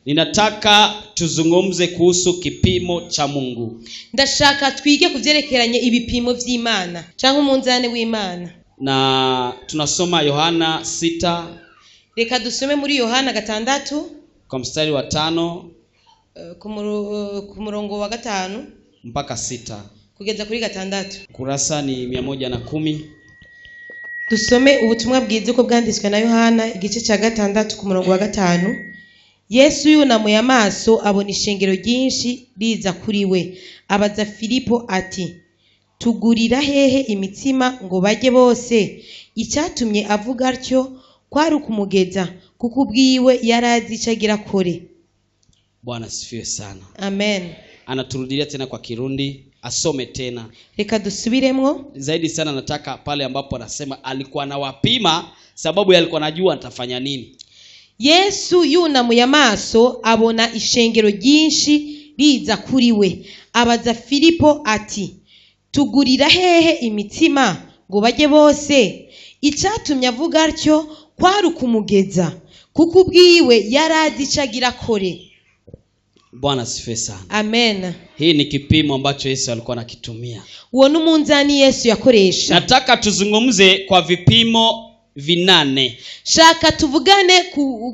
Ninataka tuzungumze kuhusu kipimo cha Mungu. Ndashaka twige kuvyerekeranye ibipimo vy'Imana canke umunzane w'Imana. Na tunasoma Yohana 6. Reka dusome muri Yohana 6 kwa mstari wa 5 ku murongo wa 5 mpaka 6 kugeza kuri 6. Kurasa ni 110. Dusome ubutumwa bwiza uko bwanditswe na Yohana igice cya 6 ku murongo wa 5. Yesu yunamuye amaso abona ishengero ryinshi riza kuri we, abaza Filipo ati tugurira hehe imitsima ngo bajye bose? Icyatumye avuga atyo kwari ukumugeza, kuko ubwiwe yarazi icyo agira kore. Bwana asifiwe sana. Amen. Anaturudilia tena kwa Kirundi, asome tena. Reka dusubiremwo. Zaidi sana nataka pale ambapo anasema alikuwa anawapima sababu alikuwa anajua atafanya nini. Yesu yunamuye amaso abona ishengero ryinshi riza kuri we, abaza Filipo ati tugurira hehe imitsima ngo bajye bose? Icyatumye avuga atyo kwari ukumugeza, kuko ubwiwe yarazi icyo agira kore. Bwana asifiwe sana. Amen. Hii ni kipimo ambacho Yesu alikuwa anakitumia. Uwo n'umunzani Yesu yakoresha. Nataka tuzungumze kwa vipimo 8. Shaka tuvugane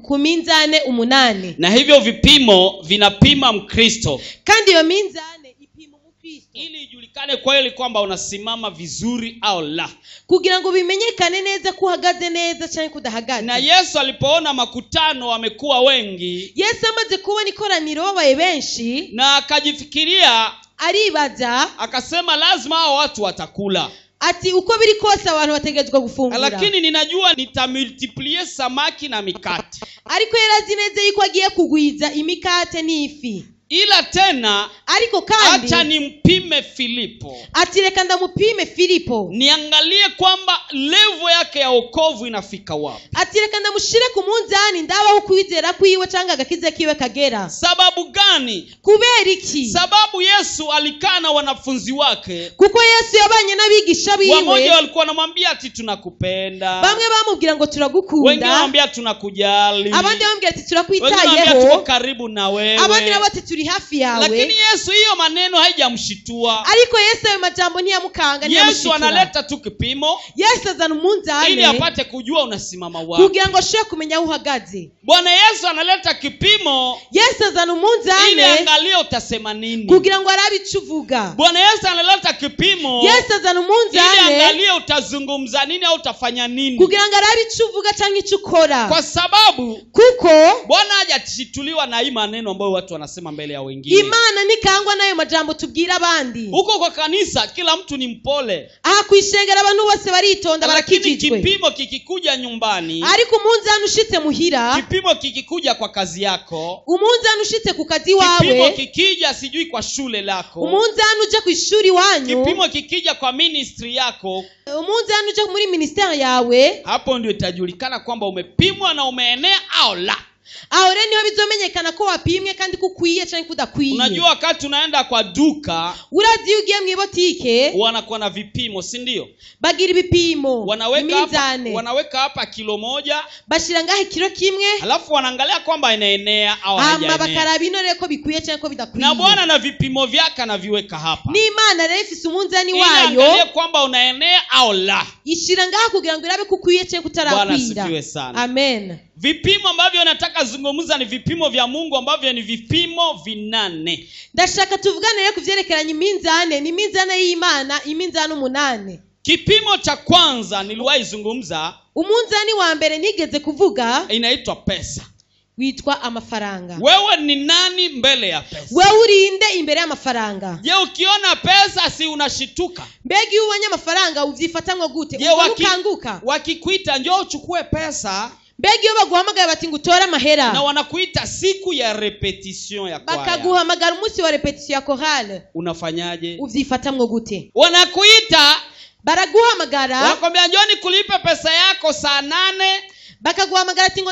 ku minzane 8. Na hivyo vipimo vinapima Mkristo. Kandi iyo minzane ipima Mkristo. Ili ijulikane kweli kwamba unasimama vizuri au la. Kugira ngo bimenyekane neza ko uhagaze neza cyangwa kudahagaze. Na Yesu alipoona makutano wamekuwa wengi, Yesu amaze kubona ikoraniro babaye benshi, na akajifikiria, aribaza, akasema lazima hao watu watakula. Ati uko biri kose abantu bategerezwa gufungura. Lakini ninajua nitamultiplier samaki na mikate. Ariko yarazi neza yuko agiye kugwiza imikate n'ifi. Ila tena ariko kandi acha nimpime Filipo. Ati reka ndamupime Filipo. Niangalie kwamba level yake ya wokovu inafika wapi. Ati reka ndamushire ku munzani ndaba ukwizera kwiwe cyangwa agakiza kiwe kagera. Sababu gani? Kubera iki? Sababu Yesu alikaa na wanafunzi wake. Kuko Yesu yabanye n'abigisha biwe. Wamoja walikuwa wanamwambia ati tunakupenda. Bamwe bamubwira ngo turagukunda. Wengine wanamwambia tunakujali. Abandi bamubwira ati turakwitayeho. Wengine wanamwambia tuko karibu na wewe. Abandi nabo ati turi hafi yawe. Lakini Yesu hiyo maneno haijamshitua. Ariko Yesu ayo majambo ntiyamukanga, ntiyamshitura. Yesu analeta tu kipimo. Yesu azana umunzane ili apate kujua unasimama wapi. Kugira ngo ashobore kumenya aho uhagaze. Bwana Yesu analeta kipimo. Yesu azana umunzane ili angalie utasema nini. Kugira ngo arabe ico uvuga. Bwana Yesu analeta kipimo. Yesu azana umunzane ili angalie utazungumza nini au utafanya nini. Kugira ngo arabe ico uvuga canke ico ukora. Kwa sababu kuko Bwana hajashituliwa na hii maneno ambayo watu wanasema mbele ya wengine. Imana nikangwa nayo majambo tubwira abandi. Huko kwa kanisa kila mtu ni mpole. Aha kwishengera abantu bose baritonda barakijijwe. Lakini kipimo kikikuja nyumbani, ariko umunzani ushitse muhira, kipimo kikikuja kwa kazi yako, umunzani ushitse ku kazi wawe, kipimo kikija sijui kwa shule lako, umunzani uje ku ishuri wanyu, kipimo kikija kwa ministry yako, umunzani uje muri ministeri yawe, hapo ndio itajulikana kwamba umepimwa na umeenea au la. Aho rero niho bizomenyekana ko wapimwe kandi kukwiye canke kudakwiye. Unajua wakati unaenda kwa duka, urazi ugiye mu botike, wanakuwa na vipimo, si ndio? Bagira ibipimo, wanaweka hapa kilo 1, bashira ngahe kilo kimwe, alafu wanaangalia kwamba inaenea au haijaenea. Ama bakaraba inore ko bikwiye canke ko bidakwiye. Na Bwana na vipimo vyake anaviweka hapa. Ni Imana rero ifise umunzani wayo, inaangalia kwamba unaenea au la. Ishira ngaha kugira ngo irabe kukwiye canke kutarakwira. Bwana asifiwe sana. Amen. Vipimo ambavyo nataka zungumza ni vipimo vya Mungu ambavyo ni vipimo 8. Ndashaka tuvugane rero kuvyerekeranye iminzane, ni minzane y'Imana, iminzane 8. Kipimo cha kwanza niliwahi zungumza, umunzani wa mbere nigeze kuvuga, inaitwa pesa. Witwa amafaranga. Wewe ni nani mbele ya pesa? Wewe urinde imbere y'amafaranga. Je, ukiona pesa si unashituka? Mbega iyo ubonye amafaranga uvyifatamwo gute? Ukanguka. Wakikuita njoo uchukue pesa, Mbega iyo baguhamagaye bati ngo utore amahera, na wanakuita siku ya repetition ya kwaya, bakaguhamagara umunsi wa repetition ya chorale, unafanyaje? Uvyifatamwo gute? Wanakuita, baraguhamagara, wakwambia njoo nikulipe pesa yako saa 8, Bakaguhamagara ati ngo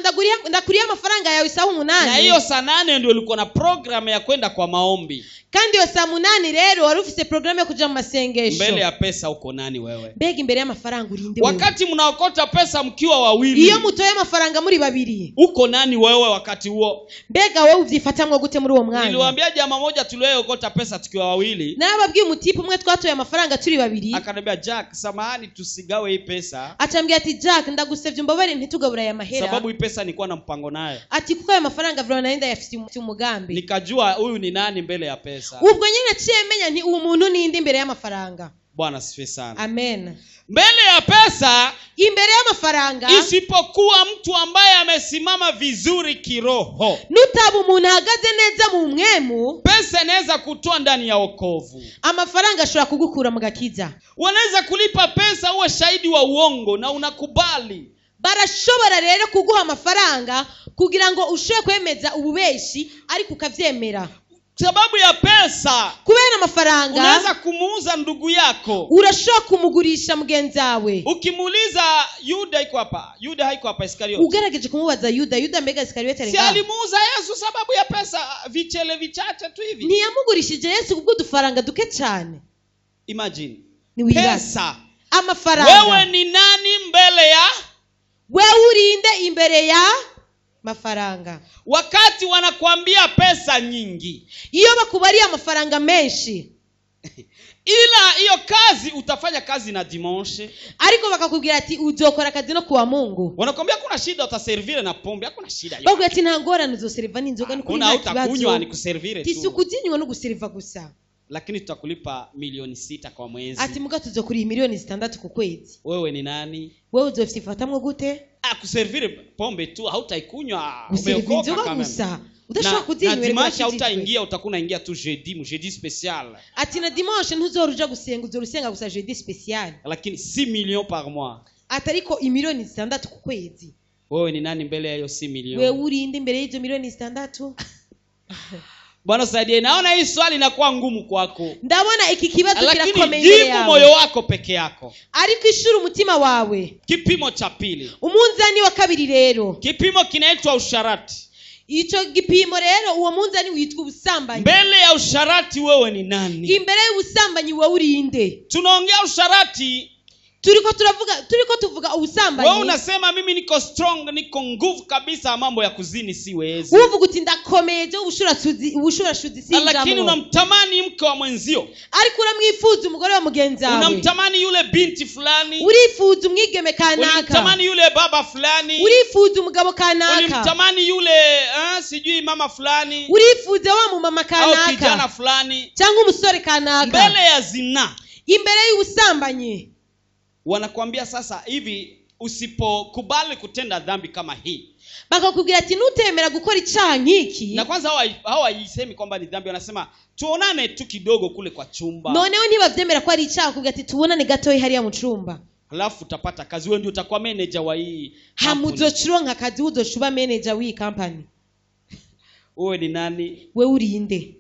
ndakuriye amafaranga yawe isaha 8. Na hiyo saa 8 ndio ulikuwa na program ya kwenda kwa maombi. Kandi iyo saa 8 rero wari ufise program yo kuja mu masengesho. Mbele ya pesa uko nani wewe? Mbega imbere y'amafaranga urinde wewe? Wakati mnaokota pesa mkiwa wawili. Iyo mutoye amafaranga muri babiri. Uko nani wewe wakati huo? Mbega wewe uvyifatamwo gute muri uwo mwanya? Niliwaambia jamaa moja tuliokota pesa tukiwa wawili. Nababwiye umutipe umwe twatoye amafaranga turi babiri. Akaniambia Jack, samahani tusigawe hii pesa. Acambwira ati Jack, ndagusevye umbabare ntitugabura aya mahera. Sababu hii pesa nilikuwa na mpango nayo. Ati kuko aya mafaranga vyo naenda yafite umugambi. Nikajua huyu ni nani mbele ya pesa. Ubwo nyine naciye menya nti uwo muntu ni inde imbere y'amafaranga. Bwana asifiwe sana. Amen. Mbele ya pesa, imbere y'amafaranga, isipokuwa mtu ambaye amesimama vizuri kiroho. Nutaba umuntu ahagaze neza mu mwemu, pesa inaweza kutoa ndani ya wokovu. Amafaranga ashobora kugukura mu gakiza. Wanaweza kulipa pesa uwe shahidi wa uongo na unakubali. Barashobora rero kuguha amafaranga kugira ngo ushobore kwemeza ububeshi ariko ukavyemera. Sababu ya pesa, kubera amafaranga, unaweza kumuuza ndugu yako. Urashobora kumugurisha mugenzi wawe. Ukimuuliza Yuda iko hapa, Yuda haiko hapa, Iskarioti. Ugerageje kumubaza Yuda, Yuda mbega Iskarioti ari Si ngaho? alimuuza Yesu sababu ya pesa, vichele vichache tu hivi. Ntiyamugurishije Yesu kubwo dufaranga duke cyane. Imagine. Ni pesa. Amafaranga. Wewe ni nani mbele ya? Wewe urinde imbere ya mafaranga. Wakati wanakuambia pesa nyingi, iyo bakubariye amafaranga menshi, ila hiyo kazi utafanya kazi na dimanche, ariko bakakubwira ati uzokora akazi no kuwa Mungu. Wanakuambia kuna shida utaservire na pombe, hakuna shida. Bakubwira ati nta ngorane uzoserva n'inzoga, ni kuri nta kibazo. Utakunywa ni kuservire tu. Tisukuzinywa no guserva gusa. Lakini tutakulipa 6,000,000 kwa mwezi. Ati muga tuzokuriha 6,000,000 ku kwezi. Wewe ni nani? Wewe uzofyifatamwo gute? Kuservire pombe tu hautaikunywa, umeokoka kama gusa. Udashobora kuzinywa na dimanche hautaingia, utakuwa unaingia tu jeudi, mu jeudi special. Ati na dimanche ntuzoruja gusenga, uzorusenga gusa jeudi special. Lakini 6 millions par mois. Atariko 6,000,000 ku kwezi. Wewe ni nani mbele ya hiyo 6 millions? Wewe urinde imbere y'izo 6,000,000? Bwana saidie. Naona hii swali inakuwa ngumu kwako. Ndabona iki kibazo kirakomeye imbere Lakini yawe. jibu moyo wako peke yako. Ariko ishuri umutima wawe. Kipimo cha pili. Umunzani wa kabiri rero. Kipimo kinaitwa usharati. Ico gipimo rero uwo munzani witwa ubusambanyi. Mbele ya usharati wewe ni nani? Imbere y'ubusambanyi wewe urinde. Tunaongea usharati. Turiko turavuga, turiko tuvuga ubusambanyi. Wewe unasema mimi niko strong, niko nguvu kabisa, mambo ya kuzini siwezi. Uvuga uti ndakomeye je ubushurashuzi sinjamo. Lakini unamtamani mke wa mwenzio. Ariko uramwifuza umugore wa mugenzi wawe. Unamtamani yule binti fulani. Urifuza umwigeme kanaka. Unamtamani yule baba fulani. Urifuza umugabo kanaka. Unamtamani yule sijui mama fulani. Urifuza wa mumama kanaka. Au kijana fulani. Cyangwa umusore kanaka. Mbele ya zina. Imbere y'ubusambanyi. Wanakuambia sasa hivi usipokubali kutenda dhambi kama hii. Bakakubwira ati nutemera gukora icyaha nk'iki. Na kwanza hawaisemi kwamba ni dhambi, wanasema tuonane tu kidogo kule kwa chumba. Noneho ntibavyemera ko ari icyaha, bakubwira ati tubonane gatoyi hariya mu cumba. Halafu utapata kazi, wewe ndio utakuwa manager wa hii. Hamuzocuronka kazi, uzocuba manager w'iyi company. Wewe ni nani? Wewe urinde.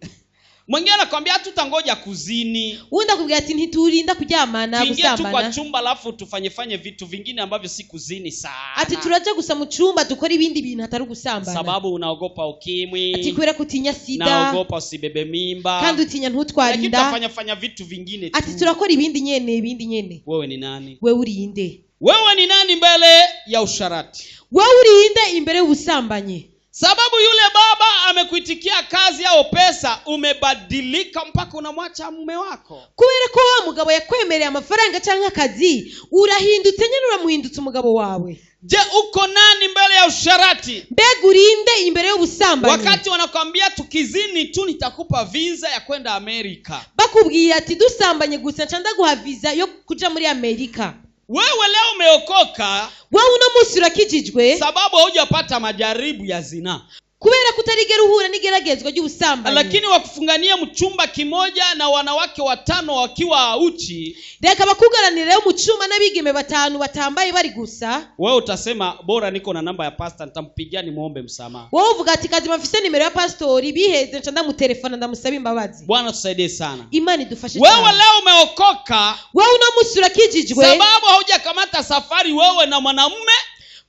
Mwingine anakuambia hatutangoja kuzini. Undi akubwira ati ntiturinda kuryamana gusambana. Tuingie tu kwa chumba alafu tufanye vitu vingine ambavyo si kuzini sana. Ati turaja gusa mu chumba dukora ibindi bintu atari gusambana. Sababu unaogopa ukimwi. Ati kubera kutinya sida. Naogopa usibebe mimba. Kandi utinya ntutwara inda. Lakini tutafanya vitu vingine tu. Ati turakora ibindi nyene. Wewe ni nani? Wewe urinde. Wewe ni nani mbele ya usharati? Wewe urinde imbere y'ubusambanyi. Sababu yule baba amekuitikia kazi au pesa, umebadilika mpaka unamwacha mume wako. Kubera ko wa mugabo yakwemereye amafaranga cyangwa akazi, urahindutse nyine uramuhindutse umugabo wawe. Je, uko nani mbele ya usharati? Mbega urinde imbere y'ubusambanyi. Wakati wanakwambia tukizini tu nitakupa visa ya kwenda Amerika. Bakubwiye ati dusambanye gusa nca ndaguha visa yo kuja muri Amerika. Wewe leo umeokoka. Wewe uno munsi urakijijwe. Sababu haujapata majaribu ya zina. Kubera kutarigera uhura n'igeragezwa ry'ubusambanyi. Lakini wakufungania mchumba kimoja na wanawake 5 wakiwa uchi. Reka bakugaranire mu cuma n'abigeme 5 batambaye bari gusa. Wewe utasema bora niko na namba ya pastor, nitampigia nimuombe msamaha. Wewe uvuga ati kazi mafise nimero ya pastori biheze nca ndamutelefona ndamusaba imbabazi. Bwana tusaidie sana. Imani idufashe sana. Wewe leo umeokoka. Wewe uno munsi urakijijwe. Sababu haujakamata safari wewe na mwanamume.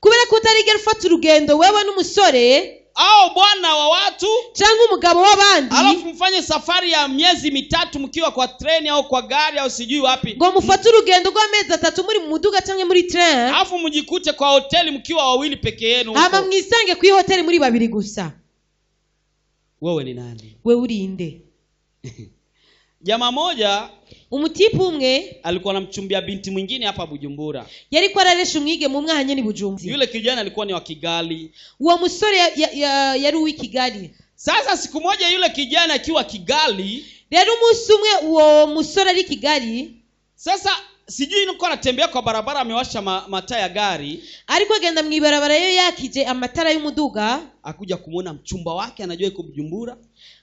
Kubera ko utarigera ufata urugendo wewe n'umusore au bwana wa watu cyangwa umugabo w'abandi, alafu mfanye safari ya miezi 3 mkiwa kwa treni au kwa gari au sijui wapi, ngo mufate urugendo rw'amezi 3 muri mu muduga cyangwa muri train, alafu mjikute kwa hoteli mkiwa wawili peke yenu huko, hama mwisange ku hoteli muri babiri gusa. Wewe ni nani? Wewe urinde? Jamaa moja, umutipu umwe alikuwa anamchumbia binti mwingine hapa Bujumbura. Yariko araresha umwige mu mwanya ni Bujumbura. Yule kijana alikuwa ni wa Kigali. Uwo musore yari uwi Kigali. Sasa siku moja yule kijana akiwa Kigali, rero umunsi umwe uwo musore ari Kigali, sasa sijui niko anatembea kwa barabara amewasha mataa ya gari, ariko agenda mu ibarabara yo yakije amatara y'umuduga, akuja kumuona mchumba wake anajua iko Bujumbura,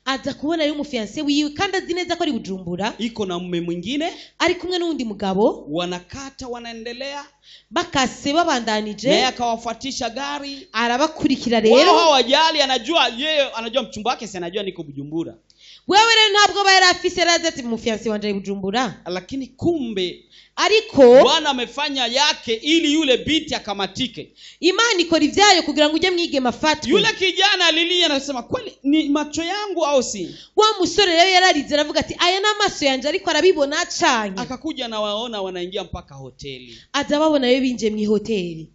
aza kubona yo umufiance wiwe kandi azi neza ko ari Bujumbura, iko na mume mwingine, ari kumwe n'undi mugabo, wanakata wanaendelea, bakase babandanije, naye akawafuatisha gari, arabakurikira. Rero wao hawajali, anajua yeye, anajua mchumba wake, si anajua niko Bujumbura. Wewe rero ntabwo ba yarafise raza ati umufiance wanje ari Bujumbura, lakini kumbe ariko Bwana amefanya yake ili yule binti akamatike. Imana ikora ivyayo kugira ngo ujye mwige mafatwe. Yule kijana alilia anasema kweli ni macho yangu au si? Wa musore rero yararize aravuga ati aya n'amaso yanje ariko arabibona acanye. Akakuja na waona wanaingia mpaka hoteli. Aza babona rero binje mu hoteli.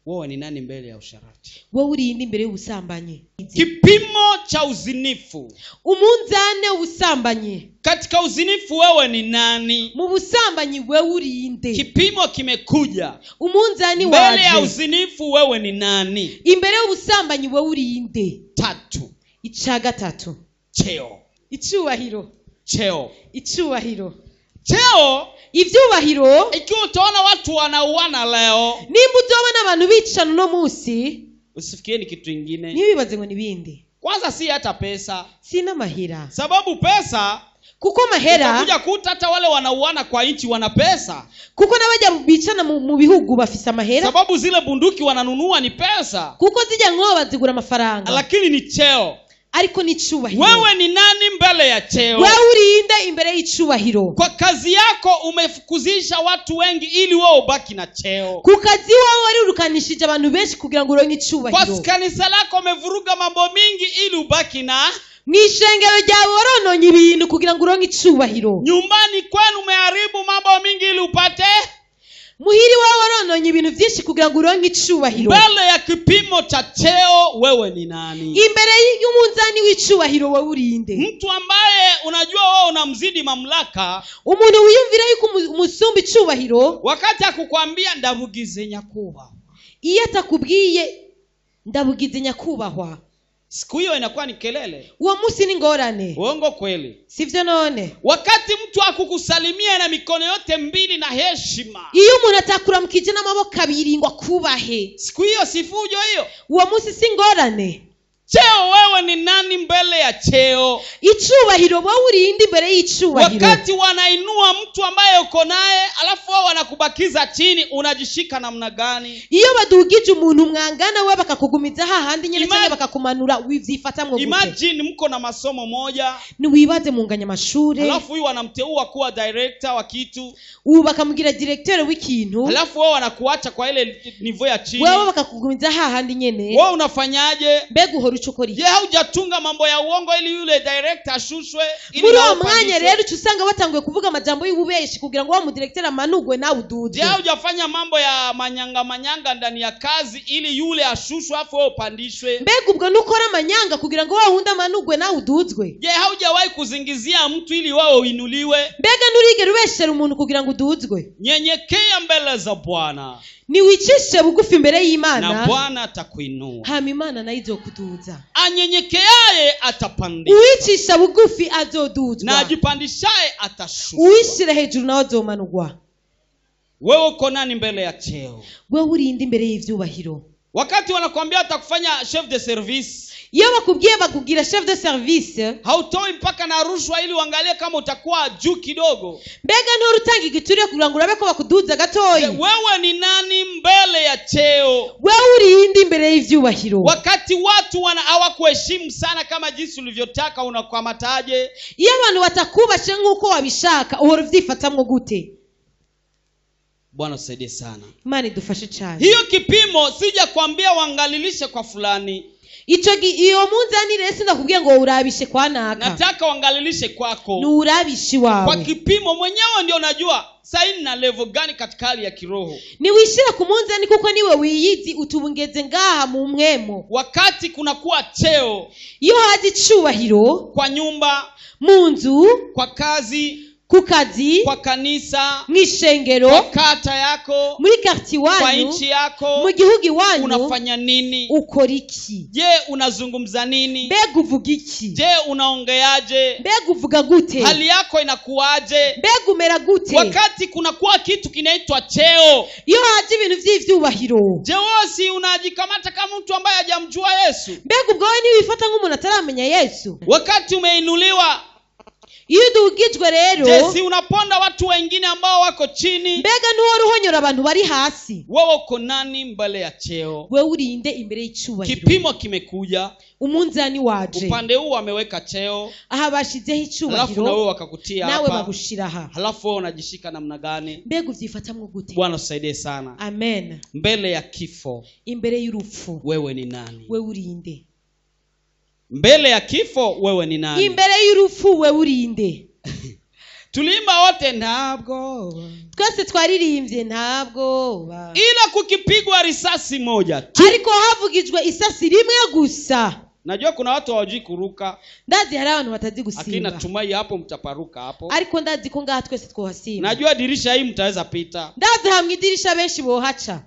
Wewe ni nani mbele ya usharati? Wewe uri imbere y'ubusambanyi? Kipimo cha uzinifu. Umunzane ubusambanyi. Katika uzinifu wewe ni nani? Mu busambanyi wewe uri inde? Kipimo kimekuja. Umunzani waje. Mbele ya uzinifu wewe ni nani? Imbere y'ubusambanyi wewe uri inde? 3. Ica gatatu. Cheo. Icubahiro. Cheo. Icubahiro. Cheo. Ivyubahiro. Ikiwa utaona watu wanauana leo, nimba uzobona abantu bicana no munsi, usifikirie ni kitu kingine. Ntibibaze ngo nibindi. Kwanza si hata pesa. Sina mahera. Sababu pesa, kuko mahera utakuja kuta hata wale wanauana kwa nchi wana pesa. Kuko n'abajya bicana mu bihugu bafise amahera. Sababu zile bunduki wananunua ni pesa. Kuko zijya nko bazigura amafaranga. Lakini ni cheo. Ariko ni icubahiro. Wewe ni nani mbele ya cheo? Wewe urinde imbere y'icubahiro? Kwa kazi yako umefukuzisha watu wengi ili wewe ubaki na cheo. Ku kazi wawe warirukanishije abantu benshi kugira ngo uronke icubahiro. Kwa kanisa lako umevuruga mambo mingi ili ubaki na mwishengero ryawe warononye ibintu kugira ngo uronke icubahiro. Nyumbani kwenu umeharibu mambo mingi ili upate. Muhiri wawe warononye ibintu byinshi kugira ngo uronke icubahiro. Mbele ya kipimo cha cheo wewe ni nani? Imbere y'umunzani w'icubahiro wewe urinde? Mtu ambaye unajua wewe unamzidi mamlaka, umuntu wiyumvira yuko umusumba icubahiro, wakati akukwambia ndabugize nyakubahwa, iyo atakubwiye ndabugize nyakubahwa, siku hiyo inakuwa ni kelele. Uwo munsi ni ngorane. Uongo kweli? Sivyo none? Wakati mtu akukusalimia na mikono yote mbili na heshima, iyo umuntu atakuramukije n'amaboko abiri ngo akubahe, siku hiyo si fujo hiyo? Uwo munsi si ngorane. Cheo, wewe ni nani mbele ya cheo? Icubahiro wewe urinde imbere y'icubahiro? Wakati wanainua mtu ambaye uko naye alafu wao wanakubakiza chini, unajishika namna gani? Iyo badugije umuntu mwangana wewe bakakugumiza hahandi nyene cyangwa bakakumanura, wivyifatamwo gute? Imagine mko na masomo moja, ni wibaze munganya amashure, alafu huyu wanamteua kuwa director wa kitu, ubu bakamugira directeur w'ikintu, alafu wao wanakuacha kwa ile niveau ya chini, wewe bakakugumiza hahandi nyene. Wewe unafanyaje? Mbega uhora ucukora iki? Je, haujatunga mambo ya uongo ili yule director ashushwe ili muri uwo mwanya rero usanga batanguye kuvuga amajambo y'ububeshi kugira ngo wa mudirecteur amanugwe nawe uduze. Je, haujafanya mambo ya manyanga manyanga ndani ya kazi ili yule ashushwe afu wewe upandishwe? Mbega ubwo nukora amanyanga kugira ngo wa wundi amanugwe nawe uduzwe? Je, haujawahi kuzingizia mtu ili wewe uinuliwe? Mbega nurigera ubeshera umuntu kugira ngo uduzwe? Nyenyekea mbele za Bwana. Niwicishe bugufi imbere y'Imana, na Bwana atakuinua. Hama Imana nayo izokuduza. Anyenyekeaye atapandishwa. Uwicisha bugufi azoduzwa. Na ajipandishaye atashushwa. Uwishira hejuru nawe azomanurwa. Wewe uko nani mbele ya cheo? Wewe urinde imbere y'ivyubahiro? Wakati wanakuambia atakufanya chef de service, iyo bakubwiye bakugira chef de service, hautoi mpaka na rushwa ili uangalie kama utakuwa juu kidogo. Mbega nturutanga igiturire kugira ngo urabe ko bakuduza gatoyi? Wewe ni nani mbele ya cheo? Wewe urinde imbere y'ivyubahiro? Wakati watu hawakuheshimu sana kama jinsi ulivyotaka, unakwamataje? Iyo abantu batakubashe nkuko wabishaka, uhora uvyifatamwo gute? Bwana tusaidie sana. Imana idufashe cyane. Hiyo kipimo sija kuambia uangalilishe kwa fulani. Ico iyo munzani rero sindakubwiye ngo urabishe kwa naka. Nataka uangalilishe kwako. Ni urabishi wawe. Kwa kipimo mwenyewe ndio unajua saini na level gani katika hali ya kiroho. Ni wishira ku munzani kuko niwe wiyizi utubungeze ngaha mu mwemo. Wakati kunakuwa cheo, iyo haje icubahiro kwa nyumba, mu nzu, kwa kazi, ku kazi, kwa kanisa, mw'ishengero, kwa kata yako, muri quartier kwa wanyu, nchi yako, mu gihugu iwanyu, unafanya nini? Ukora iki? Je, unazungumza nini? Mbega uvuga iki? Je, unaongeaje? Mbega uvuga gute? Hali yako inakuwaje? Mbega umera gute? Wakati kunakuwa kitu kinaitwa cheo, iyo haje ibintu vy'ivyubahiro, je, wewe si unajikamata kama mtu ambaye hajamjua Yesu? Mbega ubwo wewe ntiwifata nk'umuntu ataramenya Yesu? Wakati umeinuliwa, iyo udugijwe rero, je, si unaponda watu wengine ambao wako chini? Mbega ntuhora uhonyora abantu bari hasi? Wewe uko nani mbele ya cheo? Wewe urinde imbere y'icubahiro. Kipimo kimekuja, umunzani waje. Upande huu wameweka cheo, aha bashizeho icubahiro, halafu na wewe wakakutia nawe hapa, bagushira aha, halafu wewe unajishika namna gani? Mbega uvyifatamwo gute? Bwana tusaidie sana. Amen. Mbele ya kifo, imbere y'urupfu, wewe ni nani? Wewe urinde. Mbele ya kifo wewe ni nani? Imbere y'urupfu wewe urinde. Tuliimba wote ntabwo. Twese twaririmbye ntabwo. Ila kukipigwa risasi moja tu. Ariko havugijwe isasi rimwe gusa. Najua kuna watu hawajui kuruka. Ndazi hari abantu batazi gusimba. Lakini natumai hapo mtaparuka hapo. Ariko ndazi ko ngaha twese twohasimba. Najua dirisha hii mtaweza pita. Ndazi hamwe idirisha benshi bohaca.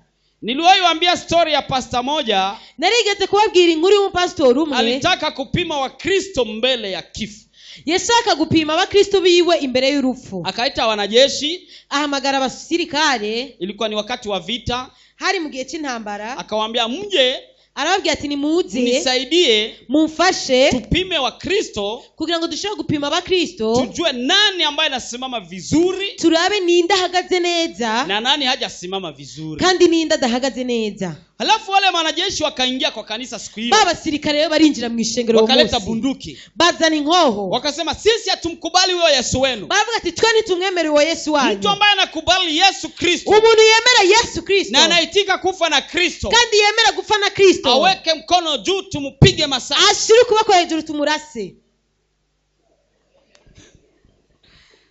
Niliwahi waambia story ya pastor moja. Narigeze kubabwira inkuru y'umupastori umwe. Alitaka kupima Wakristo mbele ya kifo. Yashaka gupima Abakristo biwe imbere y'urupfu. Akaita wanajeshi, ahamagara abasirikare. Ilikuwa ni wakati wa vita. Hari mu gihe c'intambara. Akawaambia mje, arababwira ati nimuze, nisaidie, mumfashe, tupime Wakristo kugira ngo dushobore gupima Abakristo, tujue nani ambaye anasimama vizuri, turabe ninde ahagaze neza na nani hajasimama vizuri, kandi ninde adahagaze neza. Halafu wale wanajeshi wakaingia kwa kanisa siku hiyo. Baba sirikare rero barinjira mu ishengero, wakaleta bunduki, bazana inkoho, wakasema sisi hatumkubali huyo Yesu wenu. Baravuga ati twe ntitumwemere uwo Yesu wanyu. Mtu ambaye anakubali Yesu Kristo, umuntu yemera Yesu Kristo na anaitika kufa na Kristo, kandi yemera gupfa na Kristo, aweke mkono juu tumpige masasi, ashire ukuboko hejuru tumurase.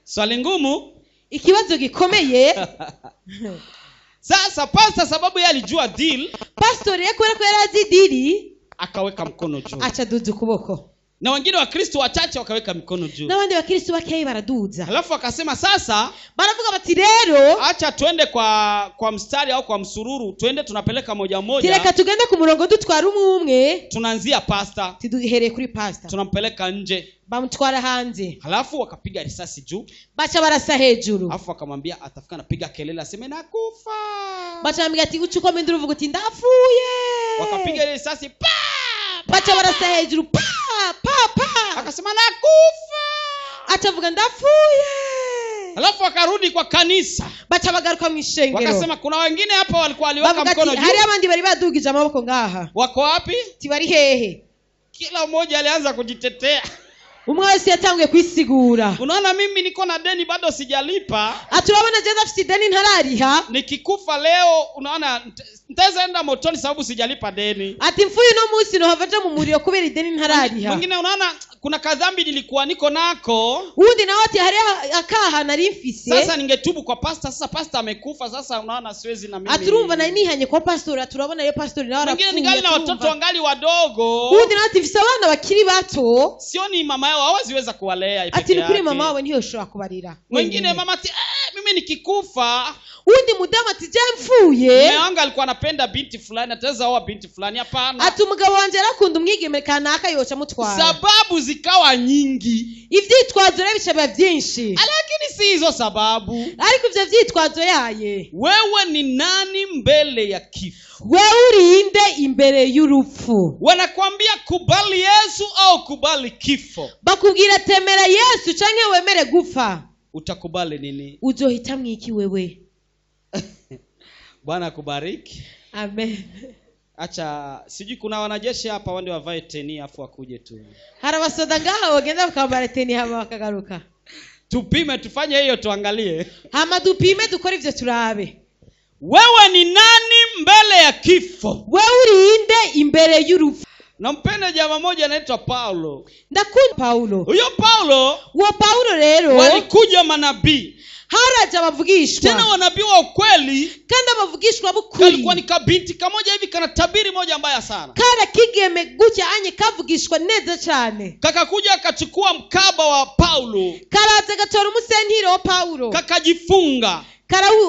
Swali ngumu, ikibazo gikomeye. Sasa pastor sababu yeye alijua deal, pastor yeye kubera ko yari azi deal, akaweka mkono juu, aca duza ukuboko, na wengine wa Kristo wachache wakaweka mikono juu, n'abandi bakristo bakeyi baraduza. Halafu akasema sasa, baravuga bati rero acha tuende kwa mstari au kwa msururu, tuende tunapeleka moja moja, tireka tugende ku murongo dutwara umwe umwe. Tunaanzia pastor, tuduhereye kuri pastor, tunampeleka nje, bamutwara hanze. Halafu wakapiga risasi juu, baca barasa hejuru. Halafu akamwambia atafika napiga kelele aseme nakufa. Baca bamubwira ati ucuko minduru uvuga uti ndapfuye. Wakapiga risasi pa, baca barasa hejuru pa pa pa, akasema nakufa, atavuga ndapfuye. Halafu akarudi kwa kanisa, baca bagaruka mu ishengero, wakasema kuna wengine hapa walikuwa waliweka mkono juu, hari abandi bari badugije amaboko ngaha, wako wapi? Tibari hehe? Kila mmoja alianza kujitetea. Umwe wese yatanguye kwisigura. Unaona mimi niko na deni bado sijalipa. Aturabona je ndafite deni ntarariha. Nikikufa leo unaona nitaweza enda motoni sababu sijalipa deni. Ati mfuye no munsi no havaje mu muriro kubera ideni ntarariha. Mwingine unaona kuna kadhambi nilikuwa niko nako. Undi nawe ati hari akaha nari mfise. Sasa ningetubu kwa pastor, sasa pastor amekufa, sasa unaona siwezi na mimi. Aturumva nari nihanye kwa pastor, aturabona rero pastor nawe arapfuye. Mwingine ningali na watoto wangali wadogo. Undi nawe ati mfise abana bakiri bato. Sioni mama yao hawaziweza kuwalea peke yake. Ati kuri mama wawe ntiyoshobora kubarira. Mwingine mama ati mimi nikikufa. Undi mudamu ati je mfuye. Mume wangu alikuwa anapenda binti fulani, ataweza oa binti fulani? Hapana. Ati umugabo wanje arakunda umwigeme kanaka yoca mutwara. Sababu zikawa nyingi. Ivyitwazo rero bica byinshi. Lakini si hizo sababu. Ariko ivyo vyitwazo yaye. Wewe ni nani mbele ya kifo? Wewe urinde imbere y'urupfu. Wanakuambia kubali Yesu au kubali kifo. Bakubwira temera Yesu canke wemere gupfa. Utakubali nini? Uzohitamwo iki wewe? Bwana akubariki. Amen. Acha sijui kuna wanajeshi hapa wande wavae teni afu wakuje tu. Hari abasoda ngaha bagenda bakambara teni hama bakagaruka. Tupime tufanye hiyo tuangalie. Hama dupime dukore ivyo turabe. Wewe ni nani mbele ya kifo? Wewe urinde imbere y'urupfu. Nampenda jamaa moja anaitwa Paulo. Ndakunda Paulo. Huyo Paulo, uwo Paulo rero walikuja manabii. Haraje abavugishwa. Tena wanabii wa ukweli. Kandi abavugishwa b'ukuri. Kalikuwa ni kabinti kamoja hivi kana tabiri moja mbaya sana. Kara kigeme gutya anye kavugishwa neza cyane. Kakakuja akachukua mkaba wa Paulo. Karaza gatora umusentiro wa Paulo. Kakajifunga.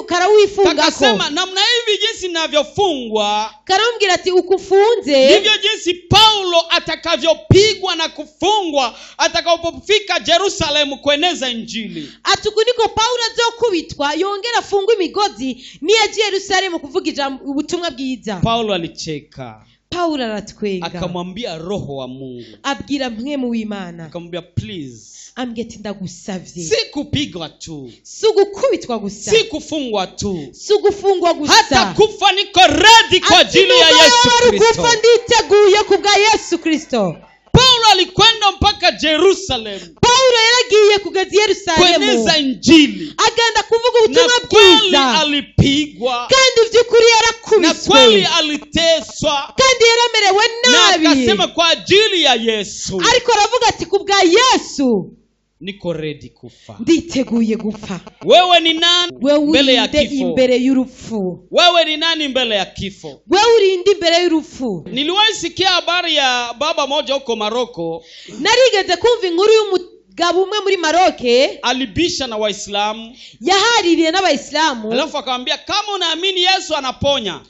Karawifunga. Kakasema namna hivi jinsi ninavyofungwa. Karamubwira ati ukufunze. Ndivyo jinsi Paulo atakavyopigwa na kufungwa atakapofika Jerusalem kueneza Injili. Ati uku niko Paulo azokubitwa yongera afungwe imigozi niyo agiye Yerusalemu kuvuga ubutumwa bwiza. Paulo alicheka. Paulo aratwenga. Akamwambia Roho wa Mungu. Abwira mpwemu w'Imana. Akamwambia please. Ambwira ati ndagusavye. Si kupigwa tu. Si gukubitwa gusa. Si kufungwa tu. Si gufungwa gusa. Hata kufa niko ready kwa ajili ya Yesu Kristo. Kufa nditeguye kubwa Yesu Kristo. Paulo alikwenda mpaka Jerusalem. Paulo yaragiye kugeza Yerusalemu. Kueneza Injili. Agenda kuvuga ubutumwa bwiza. Na kweli alipigwa. Kandi vy'ukuri yarakubiswe. Na kweli aliteswa. Kandi yaramerewe nabi. Na akasema kwa ajili ya Yesu. Ariko aravuga ati kubwa Yesu niko ready kufa. Nditeguye gupfa. Wewe ni nani mbele ya kifo? Imbere y'urupfu. Wewe ni nani mbele ya kifo? Wewe urinde imbere y'urupfu. Niliwahi sikia habari ya baba moja huko Maroko. Narigeze kumva inkuru y'umugabo umwe muri Maroke. Alibisha na Waislamu. Yahaririye n'Abayisilamu. Alafu akamwambia kama unaamini Yesu anaponya.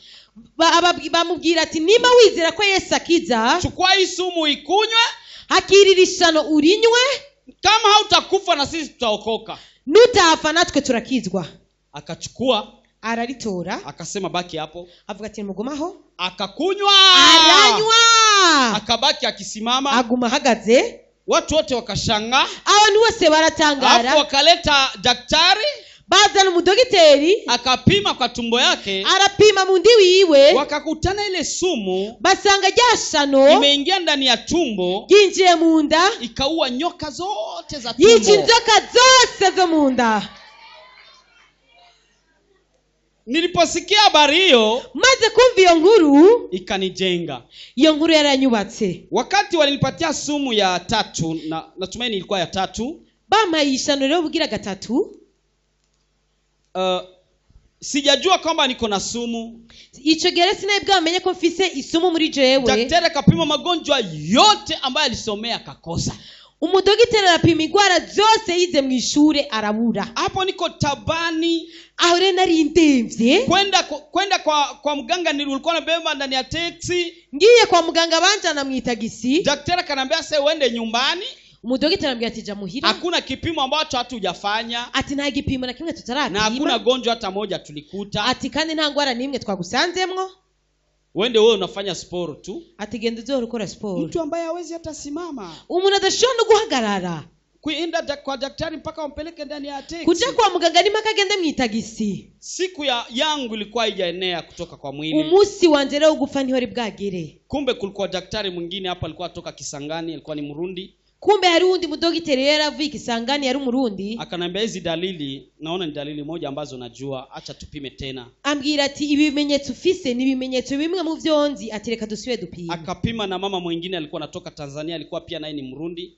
Bamubwira ati niba wizera ko Yesu akiza, chukua hii sumu ikunywe, hakiririsano urinywe. Kama hautakufa na sisi tutaokoka. Nutafa natwe turakizwa. Akachukua, araritora, akasema baki hapo. Avuga ati mugumaho. Akakunywa, aranywa, akabaki akisimama, aguma ahagaze. Watu wote wakashangaa. Abantu bose baratangara. Hapo wakaleta daktari, bazana umudogiteri, akapima kwa tumbo yake, arapima mu ndi wiwe, wakakutana ile sumu, basanga ryashano imeingia ndani ya tumbo, yinjiye mu nda, ikaua nyoka zote za tumbo, yica inzoka zose zo mu nda. Niliposikia habari hiyo, maze kumva iyo nkuru, ikanijenga. Iyo nkuru yaranyubatse. Wakati walinipatia sumu ya tatu, na natumaini ilikuwa ya tatu, bampaye ishano rero bugira gatatu. Sijajua kwamba niko na sumu. Ico gihe sinari bwamenye ko mfise isumu muri jewe. Daktari akapima magonjwa yote ambayo alisomea akakosa. Umudogiteri arapima ingwara zose yize mu ishure arabura. Hapo niko tabani. Aho rero nari ndemvye. Kwenda kwa mganga, nilikuwa nabeba ndani ya taxi. Ngiye kwa muganga banja mu itagisi. Daktari akanambia sasa uende nyumbani. Umudogiteri arambwira ati ja muhira. Hakuna kipimo ambacho hatujafanya. Ati nta gipimo na kimwe tutarapima. Na hakuna gonjwa hata moja tulikuta. Ati kandi nta ngwara nimwe twagusanzemwo. Wende wewe unafanya sport tu. Ati genda uzohora ukora sport. Mtu ambaye hawezi hata simama. Umuntu adashobora no guhagarara. Kuenda kwa daktari mpaka wampeleke ndani ya taxi. Kuja kwa muganga ni mpaka agende mu itagisi. Siku ya yangu ilikuwa haijaenea kutoka kwa mwili. Umunsi wanje rero gupfa ntihori bwagere. Kumbe kulikuwa daktari mwingine hapa alikuwa atoka Kisangani, alikuwa ni Murundi. Kumbe hari undi mudogiteri yaravuye Kisangani yari Umurundi. Akanambia hizi dalili, naona ni dalili moja ambazo najua, acha tupime tena. Ambwira ati ibimenyetso ufise ni ibimenyetso bimwe mu vyonzi, ati reka dusubire dupime. Akapima na mama mwingine alikuwa anatoka Tanzania, alikuwa pia naye ni Murundi.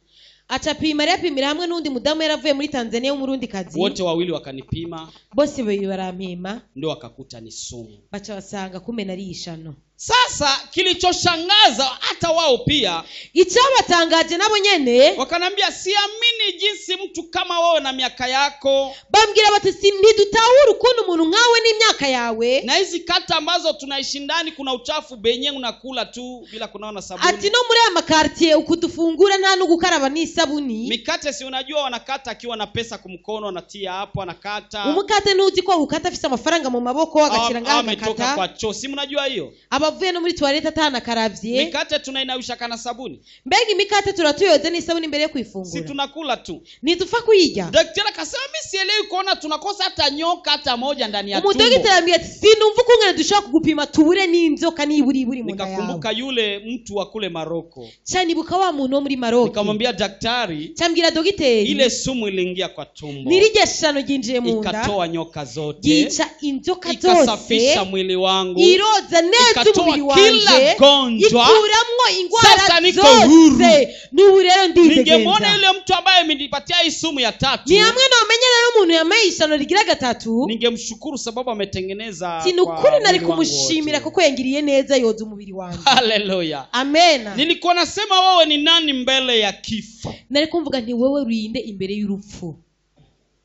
Acapima yarapimira hamwe n'undi mudamu yaravuye muri Tanzania w'Umurundi kazi. Wote wawili wakanipima. Bose babiri barampima. Ndio wakakuta ni sumu. Baca basanga kumbe nari ishano. Sasa kilichoshangaza hata wao pia, icyabatangaje nabo nyene, wakanambia siamini jinsi mtu kama wewe na miaka yako. Bambwira bati ntidutahura ukuntu umuntu nkawe n'imyaka yawe, na hizi kata ambazo tunaishi ndani kuna uchafu benye unakula tu bila kunawa na sabuni. Ati no muri aya makartier ukudufungura nta no gukaraba n'isabuni. Mikate si unajua wanakata akiwa na pesa kumkono anatia hapo anakata. Umukate ntuzi ko ukata afise amafaranga mu maboko agashira ngaho akakata. Kwa choo si mnajua hiyo? Abavuye no muri toilette atana karavye. Mikate tunainawisha kana sabuni. Mbega imikate turatuyoze n'isabuni imbere yo kuyifungura. Si tunakula Tunakula tu. Ntidupfa kuyirya. Daktari akasema mimi sielewi kuona tunakosa hata nyoka hata moja ndani ya tumbo. Umudogiteri arambwira ati sinumva ukungene dushobora kugupima tubure n'inzoka nibura iburi mu nda yawe. Nikakumbuka yule mtu wa kule Maroko. Ca nibuka wa muntu wo muri Maroki. Nikamwambia daktari, Cambwira dogiteri, ile sumu iliingia kwa tumbo, nirirya shano ryinjiye mu nda, ikatoa nyoka zote, ryica inzoka ikasafisha zose, mwili wangu, iroza neza ikatoa umubiri kila wanje, gonjwa. ikuramwo ingwara Sasa niko huru. zose. N'ubu rero Ningemwona ndidegenza. yule mtu ambaye amenipatia hii sumu ya tatu, Ni hamwe nomenya rero umuntu yamaye ishano rigira gatatu, ningemshukuru sababu ametengeneza si ni kwa ukuri nari mwili wangu kumushimira wote. kuko yangiriye neza yoza umubiri wanjye. Haleluya. Amena. Nilikuwa nasema wewe ni nani mbele ya kifo? Nari kumvuga nti wewe urinde imbere y'urupfu.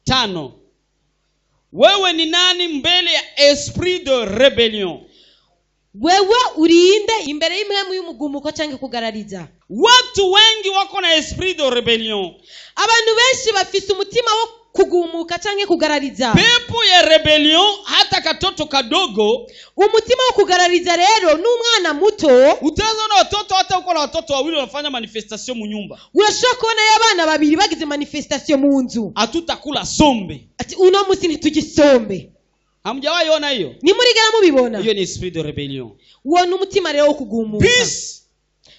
5, wewe ni nani mbele ya esprit de rebellion? Wewe urinde imbere y'impwemu y'umugumuko cyangwa kugarariza. Watu wengi wako na esprit de rebellion. Abantu benshi bafise umutima wo kugumuka cyangwa kugarariza. Pepo ya rebellion hata katoto kadogo. Umutima wo kugarariza rero n'umwana muto. Utaona watoto, hata uko na watoto wawili wanafanya manifestation mu nyumba. Urashobora kubona y'abana babiri bagize manifestation mu nzu. Hatutakula sombe. Ati uno musi ntitugisombe. Hamjawahi ona hiyo? Nimurigera mubibona. Hiyo ni esprit de rebellion. Uwo ni umutima rero wo kugumuka. Bisi.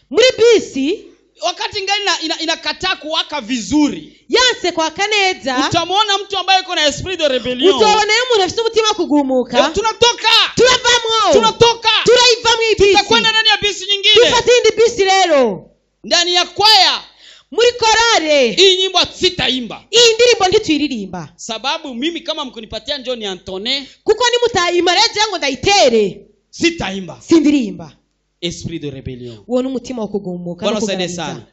Muri bisi wakati ngali inakataa kuwaka vizuri, yanse kwaka neza, utamwona mtu ambaye yuko na esprit de rebellion. Uzobona yo umuntu afite umutima wo kugumuka. Tunatoka. Turavamwo. Tunatoka. Turayivamwo iyi bisi. Tutakwenda ndani ya bisi nyingine. Dufate iyindi bisi rero. Ndani ya kwaya. Muri korale. Hii nyimbo sitaimba. Iyi ndirimbo ntituyiririmba. Sababu mimi kama mkunipatia njoo ni Antone. Kuko nimutayima rero jewe ngo ndayitere. Sitaimba. Sindirimba. Esprit de rebellion. Uwo ni umutima wo kugumuka no Bwana usaidie kugarariza. sana.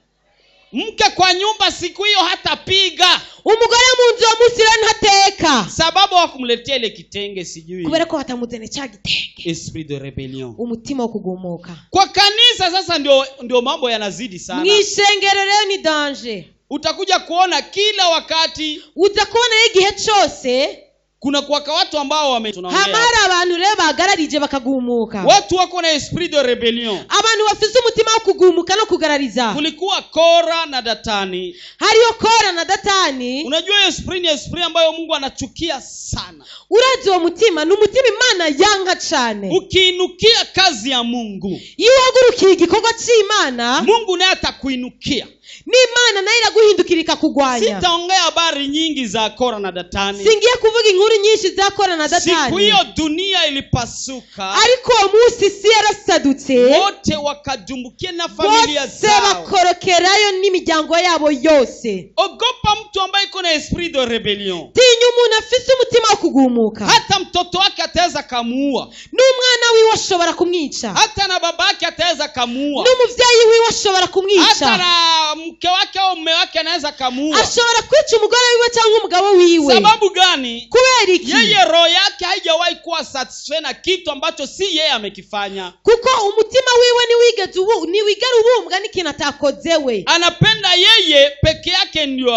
Mke kwa nyumba siku hiyo hatapiga. Umugore mu nzu uwo munsi rero ntateka. Sababu hawakumletea ile kitenge sijui. Kubera ko batamuzaniye cya gitenge. Esprit de rebellion. Umutima wo kugumuka. Kwa kanisa sasa ndio mambo yanazidi sana. Mwishengero rero ni danger. Utakuja kuona kila wakati. Uza kubona igihe cyose kuna kuwaka watu ambao wame tunaongea. Hamara abantu rero bagararije bakagumuka. Watu wako na esprit de rebellion. Abantu bafise umutima wo kugumuka no kugarariza. Kulikuwa Kora na Datani. Hariyo Kora na Datani. Unajua hiyo esprit ni esprit ambayo Mungu anachukia sana. Urazi uwo mutima ni umutima Imana yanka cane. Ukiinukia kazi ya Mungu, iyo uhagurukiye igikorwa c'Imana, Mungu naye atakuinukia. N'Imana nayo iraguhindukira ikakugwanya. Sitaongea habari nyingi za Kora na Datani. Singiye kuvuga inkuru nyinshi za Kora na Datani. Siku hiyo dunia ilipasuka. Ariko uwo munsi isi yarasadutse. Wote wakadumbukia na familia Bose zao. bakorokerayo n'imiryango yabo yose. Ogopa mtu ambaye iko na esprit de rebellion. Tinya umuntu afise umutima wo kugumuka. Hata mtoto wake ataweza kamuua. N'umwana wiwe ashobora kumwica. Hata na babake ataweza kamuua. N'umuvyeyi wiwe ashobora kumwica. Hata na mke wake au mume wake anaweza kamuua. Ashobora kwica umugore wiwe cyangwa umugabo wiwe. Sababu gani? Kubera iki? Yeye roho yake haijawahi kuwa satisfait na kitu ambacho si yeye amekifanya. Kuko umutima wiwe niwigeze ubu, niwigera ubumbwa n'ikintu atakozewe. Anapenda yeye peke yake ndio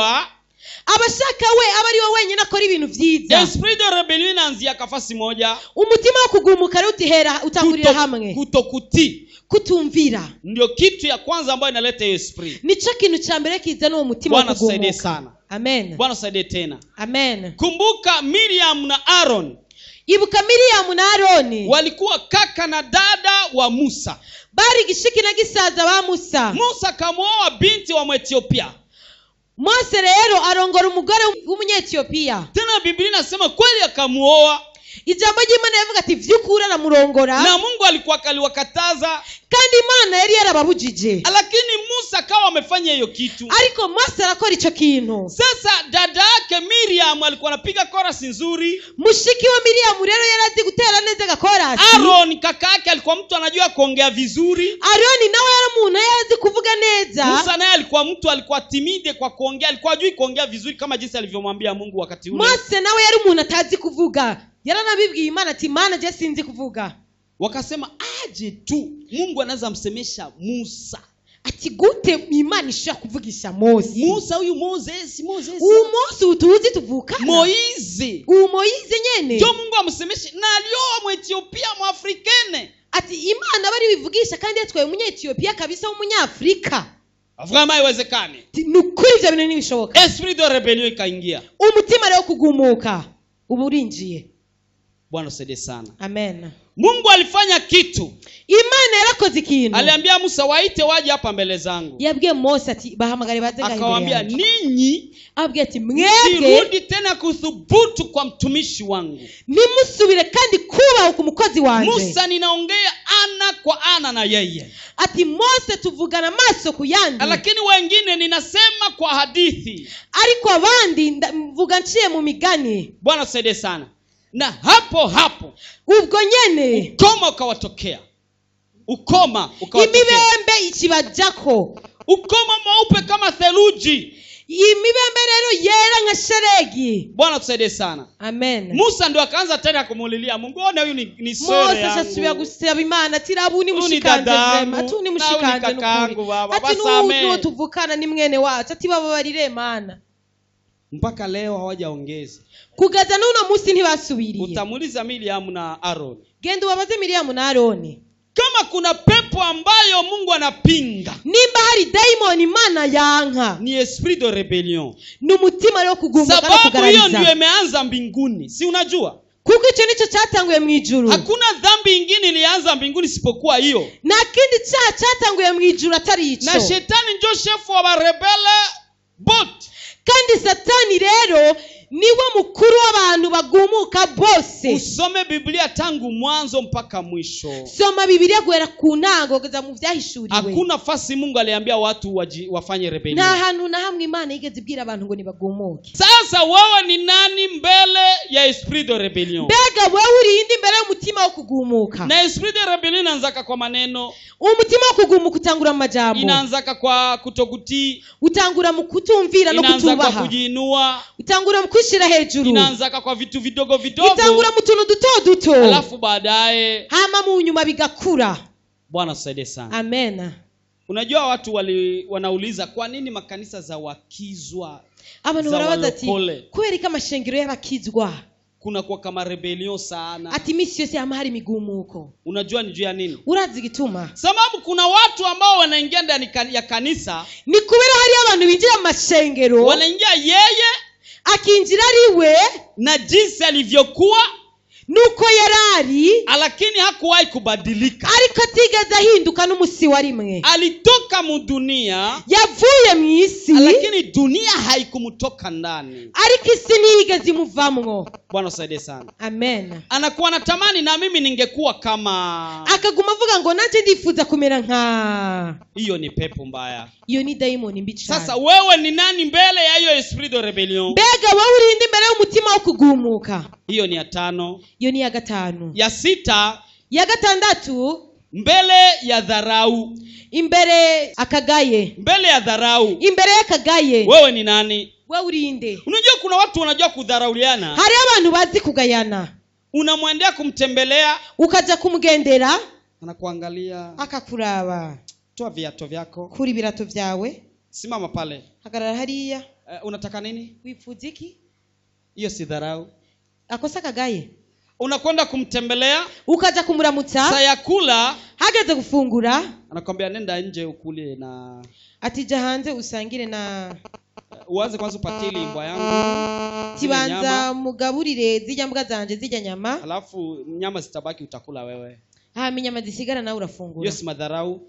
abashaka we aba ari we wenyine akora ibintu vyiza. Esprit de rebellion inaanzia kafasi moja. Umutima wo kugumuka rero utihera utangurira hamwe. Kutokutii. Kutumvira. Ndio kitu ya kwanza ambayo inaleta hiyo esprit. Nico kintu cha mbere kizana uwo mutima wo Bwana tusaidie kugumuka. sana. Amen. Bwana tusaidie tena. Amen. Kumbuka Miriam na Aaron. Ibuka Miriam na Aaron. Walikuwa kaka na dada wa Musa. Bari gishiki na gisaza wa Musa. Musa kamuoa binti wa Mwethiopia. Mose rero arongora umugore w'Umunyethiopia. Tena Biblia inasema kweli akamuoa. Ijambo ry'Imana rivuga ati vy'ukuri aramurongora. Na Mungu alikuwa aliwakataza. Kandi Imana yari yarababujije. Lakini Musa akawa amefanya hiyo kitu. Ariko Mose arakora ico kintu. Sasa dada yake Miriam alikuwa anapiga chorus nzuri. Mushiki wa Miriam rero yarazi gutera neza agakorasi. Aaron kaka yake alikuwa mtu anajua kuongea vizuri. Aaron nawe yari umuntu yarazi kuvuga neza. Musa naye alikuwa mtu alikuwa timide kwa kuongea, alikuwa hajui kuongea vizuri kama jinsi alivyomwambia Mungu wakati ule. Mose nawe yari umuntu atazi kuvuga. Yaranabibwiye Imana ati Mana je sinzi kuvuga. Wakasema aje tu Mungu anaweza msemesha Musa. Ati gute Imana ishobora kuvugisha Mose? Musa huyu Moses, Moses. Uyu Mose utuzi tuvukana. Moize. Uyu Moize nyene. Ndio Mungu amsemeshe na alioa Mwethiopia Mwafrikene. Ati Imana bari bivugisha kandi yatwaye Umunyethiopia kabisa w'Umunyafrika. Vraiment haiwezekani. Ni ukuri ibyo bintu ntibishoboka. Esprit de rebellion ikaingia. Umutima rero kugumuka uba urinjiye. Bwana usaidie sana. Amen. Mungu alifanya kitu. Imana yarakoze ikintu. Aliambia Musa waite waje hapa mbele zangu. Yabwiye Mose ati bahamagare baze ngaha imbere Akawaambia yanjye. ninyi Abwiye ati mwebwe sirudi tena kuthubutu kwa mtumishi wangu. Nimusubire kandi kubaho ku mukozi wanje. Musa ninaongea ana kwa ana na yeye. Ati Mose tuvugana maso ku yandi. Lakini wengine ninasema kwa hadithi. Ariko abandi mvuga nciye mu migani. Bwana usaidie sana. Na hapo hapo ubwo nyene ukoma ukawatokea. Ukoma ukawatokea. Imibembe ikibajako. Ukoma mweupe kama theluji. Imibembe rero yera nka sheregi. Bwana tusaidie sana. Amen. Musa ndio akaanza tena kumulilia Mungu. Ona huyu ni sere Mose yangu. asubira gusaba Imana ati rabu ni Huyu ni mushikanje dadangu, vrema, ati ni na huyu ni mushikanje kakangu, nukuri. baba, Ati basame. nuwo tuvukana ni mwene wacu, ati baba barire Mana. Mpaka leo hawajaongeza. Kugeza n'uno munsi ntibasubiriye. Utamuuliza Miriam na Aaron. Genda ubabaze Miriam na Aaron. Kama kuna pepo ambayo Mungu anapinga, nimba hari daimoni Imana yanka, ni esprit de rebellion. Ni umutima rero kugumuka no Sababu hiyo kugarariza. ndio imeanza mbinguni. Si unajua? Kuko icyo nicyo cyatanguye mu ijuru. Hakuna dhambi ingine ilianza mbinguni isipokuwa hiyo. Nta kindi cyaha cyatanguye mu ijuru atari icyo. Na shetani ndio shefu wa rebele bote. Kandi Satani rero niwe mukuru w'abantu bagumuka bose. Usome Biblia tangu mwanzo mpaka mwisho. Soma Biblia guhera ku ntango kugeza mu vyahishuriwe. Hakuna fasi Mungu aliambia watu wafanye rebellion. Nta hantu na hamwe Imana yigeze ibwira abantu ngo nibagumuke. Sasa wewe ni nani mbele ya esprit de rebellion? Mbega wewe uri inde imbere y'umutima wo kugumuka? Na esprit de rebellion inaanzaka kwa maneno. Umutima wo kugumuka utangura mu majambo. Inaanzaka kwa kutokutii. Utangura mu kutumvira no Inaanza kwa kutubaha. kujiinua. Utangura mu kwishira hejuru. Inaanzaka kwa vitu vidogo vidogo. Itangura mu tuntu duto duto. Alafu baadaye hama mu nyuma bigakura. Bwana tusaidie sana. Amen. Unajua watu wanauliza kwa nini makanisa za wakizwa Abantu za barabaza ati walokole? kubera ko amashengero y'abakizwa kuna kwa kama rebellion sana. Ati misi yose hama hari migumuko. Unajua ni juu ya nini? Urazi gituma? Sababu kuna watu ambao wanaingia ndani ya kanisa. Ni kubera hari abantu binjira mu mashengero. Wanaingia yeye akinjira ariwe na jinsi alivyokuwa nuko yarari, lakini hakuwahi kubadilika. Ariko atigeze ahinduka n'umusi wa rimwe. Alitoka mu dunia, yavuye mu isi, lakini dunia haikumtoka ndani. Ariko isi ntiyigeze imuvamwo. Bwana usaidie sana. Amen. Anakuwa anatamani na mimi ningekuwa kama, akaguma avuga ngo nanje ndifuza kumera nka. Hiyo ni pepo mbaya. Iyo ni daimoni mbi cyane. Sasa wewe ni nani mbele ya hiyo esprit de rebellion? Mbega wewe uri inde imbere y'umutima wo kugumuka? Hiyo ni ya 5. Iyo ni ya 5. Ya 6. Ya 6. Mbele ya dharau. Imbere akagaye. Mbele ya dharau. Imbere y'akagaye. Wewe ni nani? Wewe uri inde? Unajua kuna watu wanajua kudharauliana. Hari abantu bazi kugayana. Unamwendea kumtembelea, ukaja kumugendera, anakuangalia, akakuraba. Toa viatu vyako. Kuri birato vyawe. Simama pale. Hagarara hariya. Unataka nini? Wifuza iki? Hiyo si dharau. Akosa kagaye. Unakwenda kumtembelea, ukaja kumuramutsa, saa ya kula, hageze gufungura, anakwambia nenda nje ukule na ati ja hanze usangire na uanze kwanza upatili imbwa yangu. Tibanza mugaburire zijya mbwa zanje zijya nyama. Alafu nyama zitabaki utakula wewe. Hama inyama zisigara nawe urafungura. Hiyo si madharau.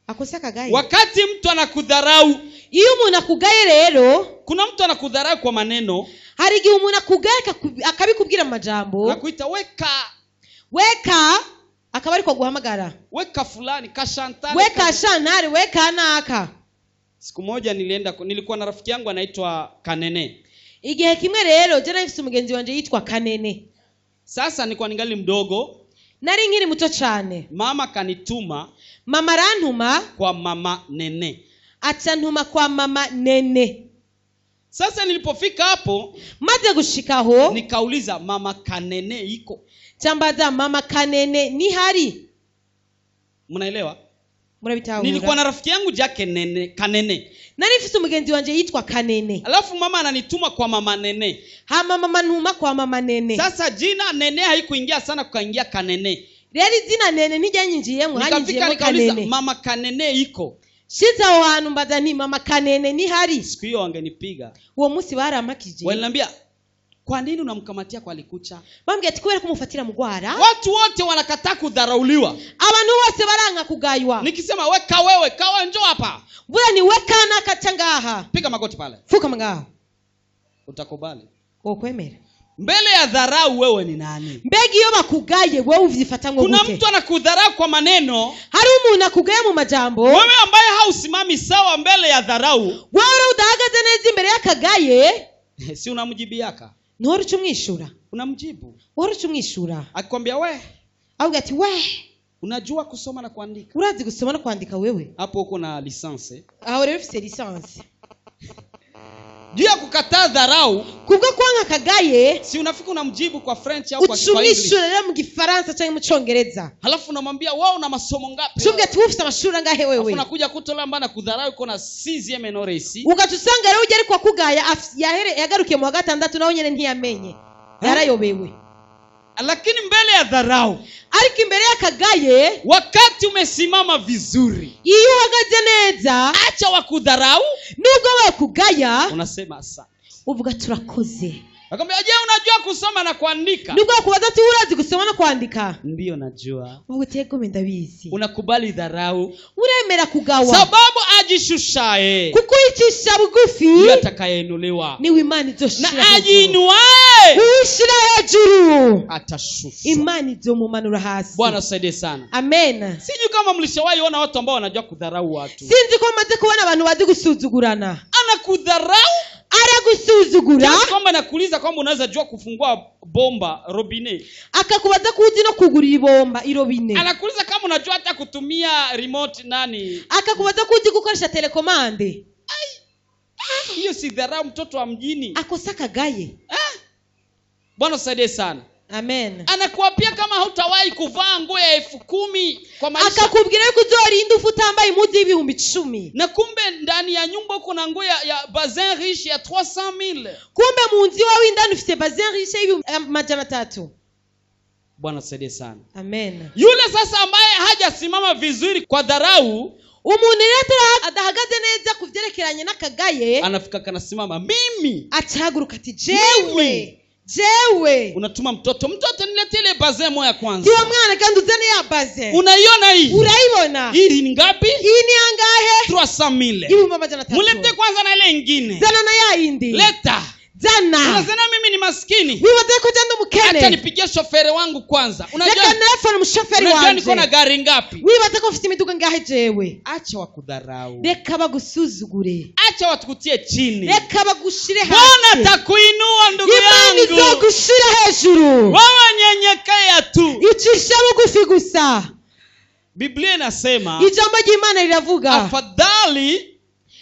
Akosa kagaye. Wakati mtu anakudharau, iyo umuntu akugaye rero, kuna mtu anakudharau kwa maneno. Hari igihe umuntu akugaye akabikubwira mu majambo. Anakuita weka. Weka akaba ariko guhamagara. Weka fulani, kashantare. Weka shantare, weka naka. Siku moja nilikuwa na rafiki yangu anaitwa Kanene. Igihe kimwe rero je nafise umugenzi wanje yitwa Kanene. Sasa nilikuwa ningali mdogo. Nari nkiri muto cyane. Mama kanituma. Mama arantuma kwa mama Nene. Aca ntuma kwa mama Nene. Sasa nilipofika hapo, maze gushikaho, nikauliza mama Kanene iko? Cambaza mama Kanene ni hari? Mnaelewa? Murabitahura. Nilikuwa na rafiki yangu Jack Nene, Kanene. Nari mfise umugenzi wanje yitwa Kanene. Alafu mama ananituma kwa mama Nene. Hama mama ntuma kwa mama Nene. Sasa jina Nene haikuingia sana, kukaingia Kanene. Rero izina Nene ntiryanyinjiyemwo, Nikafika hanyinjiyemwo nikauliza, Kanene. Mama Kanene iko? Shize aho hantu mbaza nti mama Kanene nihari. Siku hiyo wangenipiga. Uwo munsi barampakije. Waliniambia, kwa nini unamkamatia kwa likucha? Bambwiye ati kubera kumufatira mugwara. Watu wote wanakataa kudharauliwa. Abantu bose baranka kugaywa. Nikisema weka wewe, kawa njoo hapa. Bura ni weka nakaca ngaha. Piga magoti pale. Fuka ngaho. Utakubali? Wokwemera. Mbele ya dharau wewe ni nani? Mbega iyo bakugaye wewe uvyifatamwo Kuna gute? mtu anakudharau kwa maneno. Hari umuntu akugaye mu majambo. Wewe ambaye hausimami sawa mbele ya dharau. Wewe udahagaze neza imbere y'akagaye. Si unamjibiaka? Ntuhora uca umwishura. Unamjibu. Uhora uca umwishura. Akikwambia we, Avuga ati we, unajua kusoma na kuandika. Urazi gusoma no kwandika wewe? Hapo uko na licence. Aho rero ufise licence. Juu ya kukataa dharau, Kubwo kwanga kagaye, si unafika unamjibu kwa French au kwa uca Kiswahili. umwishura rero mu Gifaransa canke mu Congereza. Halafu unamwambia wewe una masomo ngapi? Uca umubwira ati ufise amashuri angahe wewe? Halafu unakuja kutola mbana kudharau uko na 6e nore ici. Ugaca usanga rero ujya ariko akugaya, yagarukiye mu wa gatandatu nawe nyene ntiyamenye. Yarayobewe. Lakini mbele ya dharau, Ariko imbere y'akagaye, wakati umesimama vizuri, iyo uhagaze neza, acha wakudharau, nubwo bakugaya, unasema asante. Uvuga turakoze. Akamwambia, je, unajua kusoma na kuandika? Nubwo bakubaza ati urazi gusoma no kwandika? Ndio najua. Wowe utego ndabizi. Unakubali dharau. Uremera kugawa. Sababu ajishushaye Kuko yicisha bugufi, ndiye atakayeinuliwa. niwe Imana izoshira Na hejuru. ajiinuaye Uwishira hejuru, atashushwa. Imana izomumanura hasi. Bwana asaidie sana. Amen. Sijui kama mlishawahi ona watu ambao wanajua kudharau watu. Sinzi ko maze kubona abantu bazi gusuzugurana. Anakudharau, Aragusuzugura. Kiasi kwamba nakuuliza kwamba unaweza jua kufungua bomba robine. Akakubaza ko uzi no kugurira ibomba irobine. Anakuuliza kama unajua hata kutumia remote nani. Akakubaza ko uzi gukoresha telekomande. Ai, hiyo si dharau mtoto wa mjini. Akosa kagaye. Bwana saidie sana. Amen. Anakuapia kama hautawahi kuvaa nguo ya 10,000 kwa maisha. Akakubwira yuko uzorinda ufu utambaye impuzu y'ibihumbi 10. Na kumbe ndani ya nyumba uko na nguo ya bazin riche ya 300,000. Kumbe mu nzu iwawe indani ufite bazin riche y'ibihumbi amajana atatu. Bwana saidie sana. Amen. Yule sasa ambaye hajasimama vizuri kwa dharau, umuntu rero adahagaze neza ku vyerekeranye n'akagaye, anafika kanasimama mimi. Acahaguruka ati jewe. Mimi. Jewe. Unatuma mtoto, mtoto niletee ile bazin moja kwanza. Tiwa mwana kandi uzane ya bazin. Unaiona hii? Uraiona? Hii ni ngapi? Hii ni angahe? 300,000. Ibihumbi amajana atatu. Mulete kwanza na ile nyingine. Zana na ya yindi. Leta. Zana. Unasema mimi ni maskini. Wibaze ko jando mukene. Acha nipigie shoferi wangu kwanza. Unajua? Reka nefone umushoferi Unajua wanje. niko na gari ngapi? Wibaze ko mfite imiduga ngahe jewe. Acha wakudharau. Reka bagusuzugure. Acha watukutie chini. Reka bagushire hasi. Bwana atakuinua ndugu Imana yangu. izogushira hejuru. Wewe nyenyekea tu. Icisha bugufi gusa. Biblia inasema, Ijambo ry'Imana riravuga, afadhali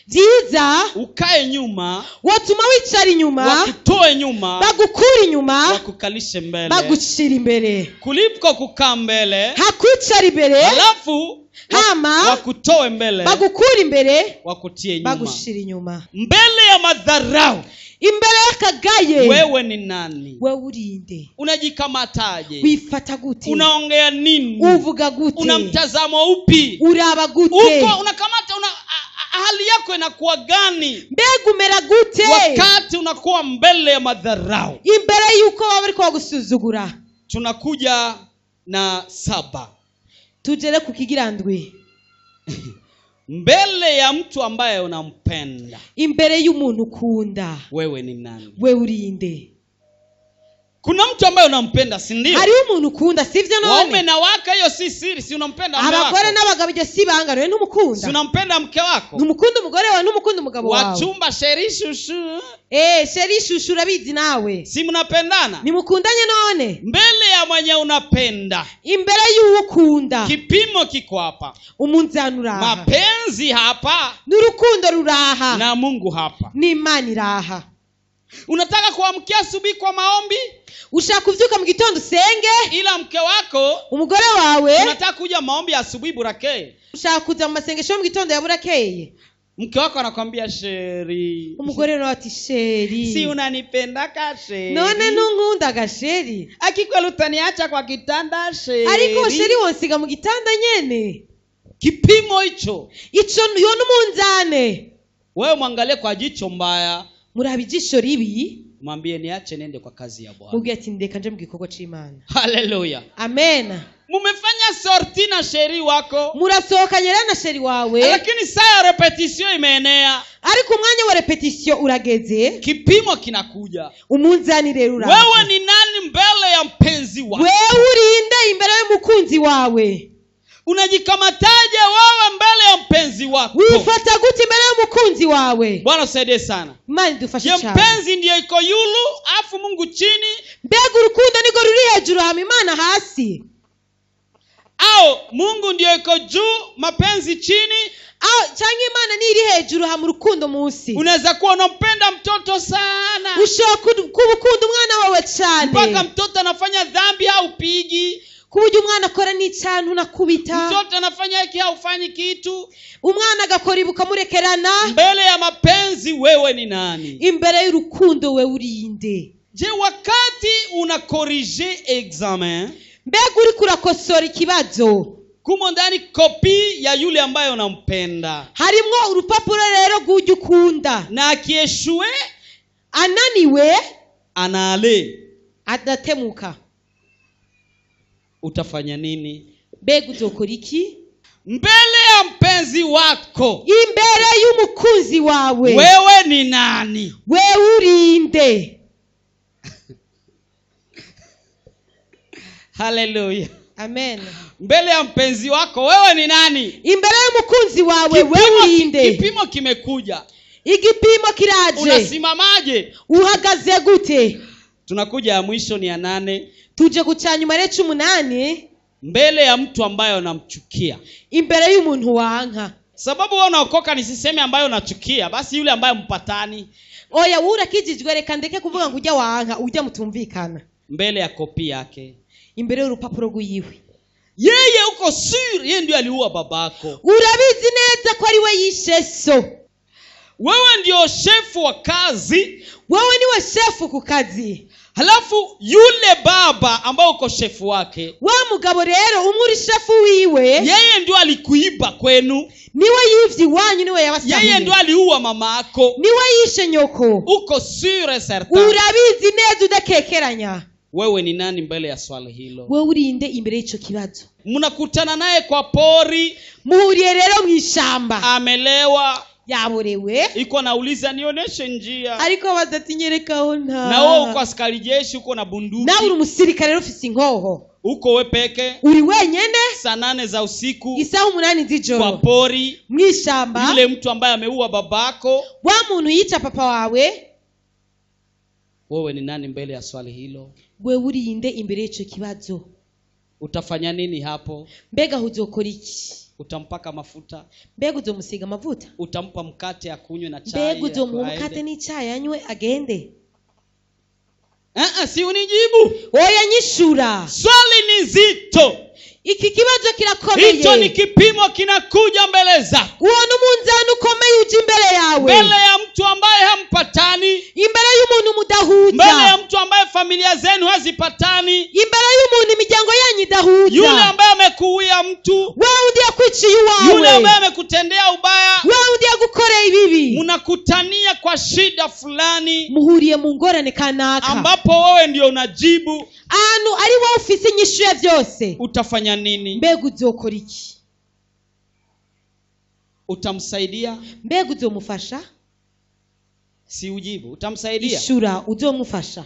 byiza ukae nyuma, wotuma wicara inyuma, wakutoe nyuma, bagukura inyuma, wakukalishe mbele, bagushira imbere, kuliko kukaa mbele, hakwicara imbere, halafu hama wakutoe mbele, bagukura imbere, wakutie nyuma, bagushira inyuma, mbele ya madharau. Imbere y'akagaye. Wewe ni nani? Wewe urinde? Unajikamataje? Wifata gute? Unaongea nini? Uvuga gute? Una mtazamo upi? Uraba gute? Uko unakamata una, hali yako inakuwa gani? Mbega umera gute? Wakati unakuwa mbele ya madharau. Imbere yuko baba bariko bagusuzugura. Tunakuja na 7. Tugere ku kigira ndwi. Mbele ya mtu ambaye unampenda. Imbere y'umuntu ukunda. Wewe ni nani? Wewe urinde? Kuna mtu ambaye unampenda, si ndio? Hari umuntu ukunda, sivyo none? Waume na wake, hiyo si siri, si unampenda mume wako? Abagore n'abagabo ibyo si ibanga, rero ntumukunda. Si unampenda mke wako? Ntumukunda umugore wawe, ntumukunda umugabo wawe. Wachumba sheri shushu. Sheri shushu urabizi nawe. Si mnapendana? Nimukundanye none? Mbele ya mwenye unapenda. Imbere y'uwo ukunda. Kipimo kiko hapa. Umunzani uraha. Mapenzi hapa. N'urukundo ruraha. Na Mungu hapa. N'Imana iraha. Unataka kuamkia asubuhi kwa maombi? Ushaka kuvyuka mu gitondo usenge? Ila mke wako, umugore wawe, unataka kuja maombi ya asubuhi burakeye. Ushaka kuza mu masengesho mu gitondo ya burakeye. Mke wako anakwambia sheri. Umugore nawe ati sheri. Si unanipenda ka sheri. None nunkunda ga sheri. Akikweli utaniacha kwa kitanda sheri. Ariko sheri wonsiga mu gitanda nyene. Kipimo hicho. Ico yo n'umunzane. Wewe mwangalie kwa jicho mbaya. Muraba ijisho ribi. Mwambie niache niende kwa kazi ya Bwana. Mubwire ati ndeka nje mu gikorwa c'Imana. Haleluya. Amen. Mumefanya sorti na sheri wako. Murasohokanye rero na sheri wawe. Lakini saa ya repetition imeenea. Ariko umwanya wa repetition urageze. Kipimo kinakuja. Umunzani rero uraje. Wewe ni nani mbele ya mpenzi wako? Wewe urinde imbere y'umukunzi wawe. Unajikamataje wewe mbele ya mpenzi wako? Wifata gute imbere y'umukunzi wawe? Bwana usaidie sana. Imana idufashe Je, cyane. mpenzi ndiye iko yulu afu Mungu chini? Mbega urukundo niko ruri hejuru hama Imana hasi? Au Mungu ndiye iko juu mapenzi chini? Au canke Imana ni iri hejuru hama urukundo munsi? Unaweza kuwa unampenda mtoto sana. Ushobora kuba ukunda umwana wawe cyane. Mpaka mtoto anafanya dhambi haupigi. Kuburyo umwana akora n'icantu nakubita. Mtoto anafanya hiki haufanyi kitu. Umwana agakora ibuka murekerana. Mbele ya mapenzi wewe ni nani? Imbere y'urukundo wewe urinde. Je, wakati una corriger examen, mbega uri kurakosora ikibazo, kumo ndani kopi ya yule ambaye unampenda. Harimwo urupapuro rero rw'ujya ukunda. Na akieshue ananiwe anaale adatemuka. Utafanya nini? Mbega uzokora iki? Mbele ya mpenzi wako, imbere y'umukunzi wawe, wewe ni nani? Wewe urinde. Haleluya. Amen. Mbele ya mpenzi wako wewe ni nani? Imbere y'umukunzi wawe wewe urinde. Kipimo kimekuja. Igipimo kiraje. Unasimamaje? Uhagaze gute? Tunakuja ya mwisho ni ya 8. Tuje kucanyuma rero 8. Mbele ya mtu ambaye unamchukia. Imbere y'umuntu wanka. Sababu wewe unaokoka nisiseme ambaye unachukia, basi yule ambaye mpatani. Oya urakijijwe reka ndeke kuvuga ngo ujya wanka, ujya mutumvikana. Mbele ya kopi yake. Imbere y'urupapuro rw'iwe. Yeye uko sure yeye ndiye aliua babako. Urabizi neza ko ari we yishe so. Wewe ndio shefu wa kazi. Wewe niwe shefu ku kazi. Halafu yule baba ambao uko shefu wake, wa mugabo rero umwe uri shefu wiwe, yeye ndio alikuiba kwenu. Niwe yivye iwanyu, niwe yabasahiye. Yeye ndio aliua mamako. Niwe yishe nyoko. Uko sure certain. Urabizi neza udakekeranya. Wewe ni nani mbele ya swali hilo? Wewe urinde imbere y'ico kibazo. Mnakutana naye kwa pori, muhuriye rero mwishamba. Amelewa, yaborewe. Iko nauliza nionyeshe njia. Ariko bazatinyereka nta. Na wewe uko askari jeshi, uko na bunduki. Na uri umusirikare rero ufise inkoho. Uko we peke. Uri wenyene. Saa 8 za usiku. Isaha 8 z'ijoro. Kwa pori, mwishamba. Yule mtu ambaye ameua babako. Wa muntu yica papa wawe. Wewe ni nani mbele ya swali hilo? Wewe urinde imbere y'ico kibazo. Utafanya nini hapo? Mbega uzokora iki? Utampaka mafuta? Mbega uzomusiga amavuta? Utampa mkate akunywe na chai? Mbega uzomuha umukate n'icyayi anywe agende? Si unijibu. Oya nyishura. Swali ni zito. Iki kibazo kirakomeye. Hicho ni kipimo kinakuja mbele zako. Uwo n'umunzani ukomeye uje imbere yawe. Mbele ya mtu ambaye hampatani. Imbere y'umuntu mudahuza. Mbele ya mtu ambaye familia zenu hazipatani. Imbere y'umuntu imiryango yanyu idahuza. Yule ambaye amekuuia mtu. Wewe ndiye akwiciye iwawe. Yule ambaye amekutendea ubaya. Wewe ndiye agukoreye ibibi. Mnakutania kwa shida fulani. Muhuriye mu ngorane kanaka. Ambapo wewe ndio unajibu. Ahantu ari wowe ufise inyishu ya vyose. Utafanya nini? Mbega uzokora iki? Utamsaidia? Mbega uzomufasha? Si ujibu, utamsaidia? Ishura, uzomufasha.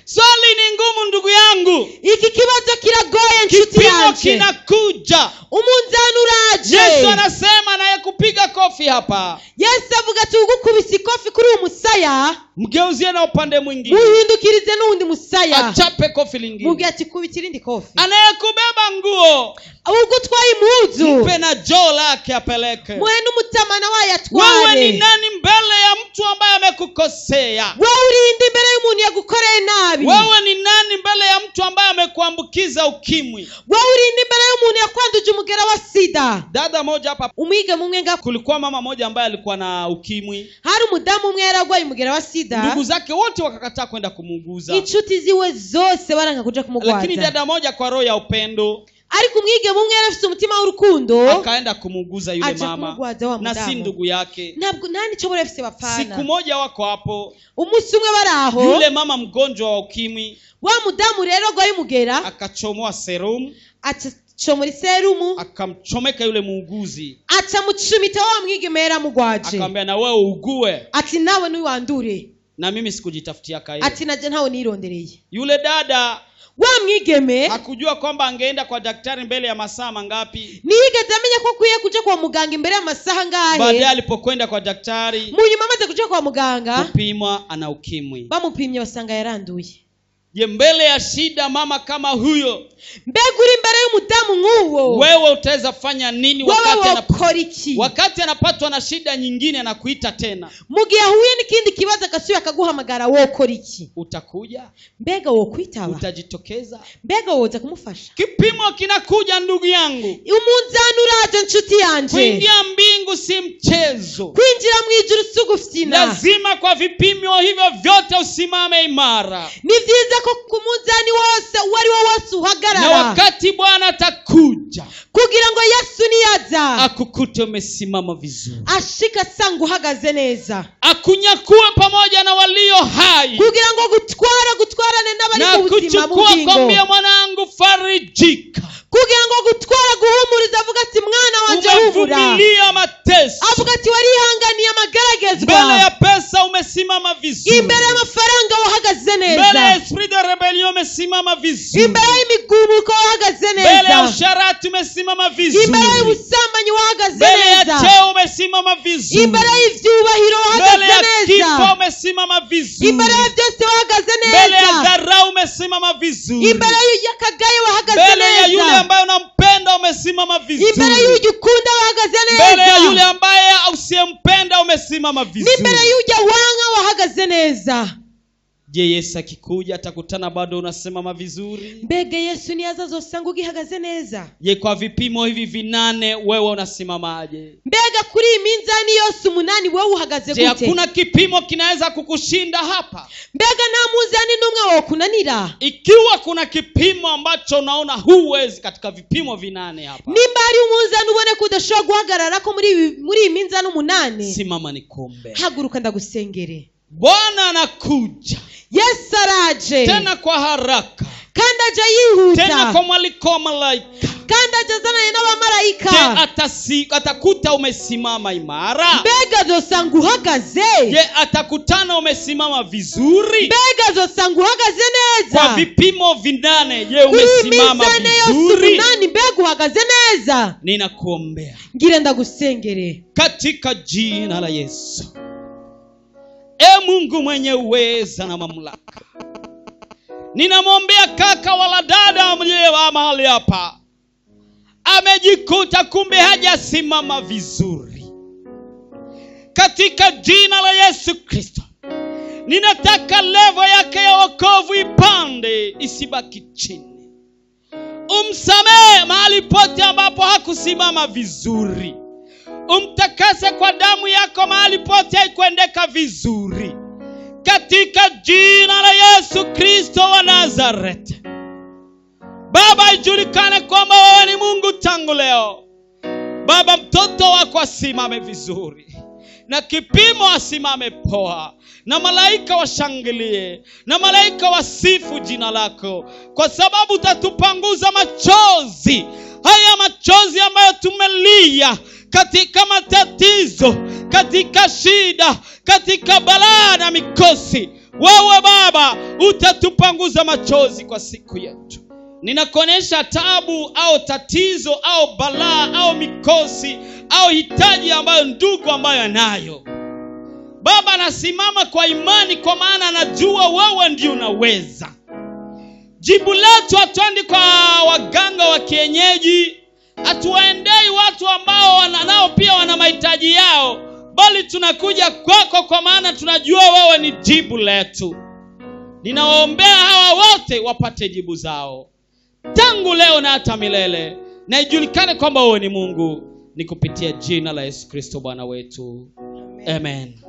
Swali ni ngumu ndugu yangu. Iki kibazo kiragoye nshuti yanje. Kipimo kinakuja. Umunzani uraje. Yesu anasema naye kupiga kofi hapa. Yesu avuga ati ugukubise ikofi kuri uyu musaya, mgeuzie na upande mwingine. Muhindukirize n'undi musaya. Achape kofi lingine. Mubwire ati kubita irindi kofi. Anayekubeba nguo, ugutwaye impuzu, mpe na joo lake apeleke. Muhe n'umutamana wayo atware. Wewe ni nani mbele ya mtu ambaye amekukosea? Wewe urinde imbere y'umuntu yagukoreye nabi. Wewe ni nani mbele ya mtu ambaye amekuambukiza ukimwi? Wewe urinde imbere y'umuntu yakwanduje umugera wa sida. Dada moja hapa, umwige mumwe nga, kulikuwa mama moja ambaye alikuwa na ukimwi. Hari umudamu umwe yaragwaye umugera wa sida. Ndugu zake wote wakakataa kwenda kumuuguza. Inshuti ziwe zose baranka kuja kumugwaza. Lakini dada moja kwa roho ya upendo, Ariko umwigeme umwe yari afite umutima w'urukundo, akaenda kumuuguza yule aja mama, kumugwaza wa na si mudamu. ndugu yake. Ntabwo nta n'icyo bari bafise bapfana. Siku moja wako hapo, umunsi umwe bari aho, yule mama mgonjwa wa ukimwi wa mudamu rero arwaye umugera akachomoa serumu, acomora iserumu, akamchomeka yule muuguzi, aca mucumita wa mwigeme yari amugwaje, akamwambia na wewe ugue, ati nawe ntiwandure, na mimi sikujitafutia kaile. Ati naje ntawe nirondereye. Yule dada wa mwigeme hakujua kwamba angeenda kwa daktari mbele ya masaa mangapi. Ntiyigeze amenya ko akwiye kuja kwa muganga imbere y'amasaha angahe. Baadaye alipokwenda kwa daktari munyuma amaze kuja kwa muganga kupimwa ana ukimwi, bamupimye basanga yaranduye. Je, mbele ya shida mama kama huyo, mbega uri imbere y'umudamu nk'uwo, wewe utaweza fanya nini wewe wokora iki? wakati anapatwa na shida nyingine anakuita tena? Mu gihe ahuye n'ikindi kibazo agasubira akaguhamagara, wokora iki? Utakuja? Mbega wokwitaba? Utajitokeza? Mbega woza kumufasha? Kipimo kinakuja ndugu yangu. Umunzani uraje nshuti yanje. Kuingia mbingu si mchezo. Kwinjira mu ijuru si ugufyina. Lazima kwa vipimo hivyo vyote usimame imara. Ni vyiza ko ku munzani wose uwo ari wo wose uhagarara. Na wakati Bwana atakuja, kugira ngo Yesu niyaza akukute umesimama vizuri, ashika asanga uhagaze neza, akunyakue pamoja na walio hai, kugira ngo gutwarane n'abari mu buzima na kuchukua bw'ubugingo, kwambia mwanangu farijika, kugira ngo gutwara guhumuriza, avuga ati mwana wanje humura, umevumilia mateso, avuga ati warihanganiye amageragezwa, mbele ya pesa umesimama vizuri, imbere y'amafaranga wahagaze neza, mbele ya esprit de rebellion umesimama vizuri, imbere y'imigumuko wahagaze neza, mbele ya usharati umesimama vizuri, imbere y'ubusambanyi wahagaze mbele ya neza, cheo umesimama vizuri, imbere y'ivyubahiro wahagaze mbele ya neza, kifo umesimama vizuri, imbere ya byose wahagaze mbele ya neza, dharau umesimama vizuri, imbere y'akagaye wahagaze mbele ya yule neza, ambaye unampenda umesimama vizuri, imbere y'ujya ukunda wahagaze mbele ya neza, yule ambaye usiyempenda umesimama vizuri, n'imbere y'ujya wanga wahagaze neza. Je, Yesu akikuja atakutana bado unasimama vizuri? Mbega Yesu niyaza azosanga ugihagaze neza? Je, kwa vipimo hivi vinane wewe unasimamaje? Mbega kuri iyi minzani yose umunani wewe uhagaze Je, gute? hakuna kipimo kinaweza kukushinda hapa? Mbega nta munzani n'umwe wokunanira? Ikiwa kuna kipimo ambacho unaona huwezi katika vipimo vinane hapa, nimba hari umunzani ubone ko udashobora guhagarara ko muri iyi minzani umunani, simama nikombe. Haguruka ndagusengere. Bwana anakuja. Yesu araje. Tena kwa haraka. Kandi aje yihuta. Tena kwa mwaliko wa malaika. Kandi aje azananye n'abamarayika. Je, atakuta umesimama imara? Mbega azosanga uhagaze? Je, atakutana umesimama vizuri? Mbega azosanga uhagaze neza? Kwa vipimo vinane, je, umesimama vizuri? Umunani, mbega uhagaze neza? Ninakuombea. Ngira ndagusengere. Katika jina la Yesu. E Mungu mwenye uweza na mamlaka, ninamwombea kaka wala dada mwenye wa mahali hapa amejikuta kumbe hajasimama vizuri. Katika jina la Yesu Kristo, ninataka level yake ya wokovu ipande, isibaki chini. Umsamehe mahali pote ambapo hakusimama vizuri. Umtakase kwa damu yako mahali pote haikuendeka vizuri. Katika jina la Yesu Kristo wa Nazareti. Baba, ijulikane kwamba wewe ni Mungu tangu leo. Baba, mtoto wako asimame vizuri, na kipimo asimame poa, na malaika washangilie, na malaika wasifu jina lako, kwa sababu utatupanguza machozi haya, machozi ambayo tumelia katika matatizo, katika shida, katika balaa na mikosi. Wewe Baba utatupanguza machozi kwa siku yetu. Ninakuonesha taabu au tatizo au balaa au mikosi au hitaji ambayo ndugu ambayo anayo. Baba, nasimama kwa imani, kwa maana najua wewe ndiye unaweza. Jibu letu hatuendi kwa waganga wa kienyeji, hatuwaendei watu ambao nao pia wana mahitaji yao, bali tunakuja kwako kwa maana tunajua wewe ni jibu letu. Ninawaombea hawa wote wapate jibu zao tangu leo na hata milele, na ijulikane kwamba wewe ni Mungu, ni kupitia jina la Yesu Kristo Bwana wetu. Amen. Amen.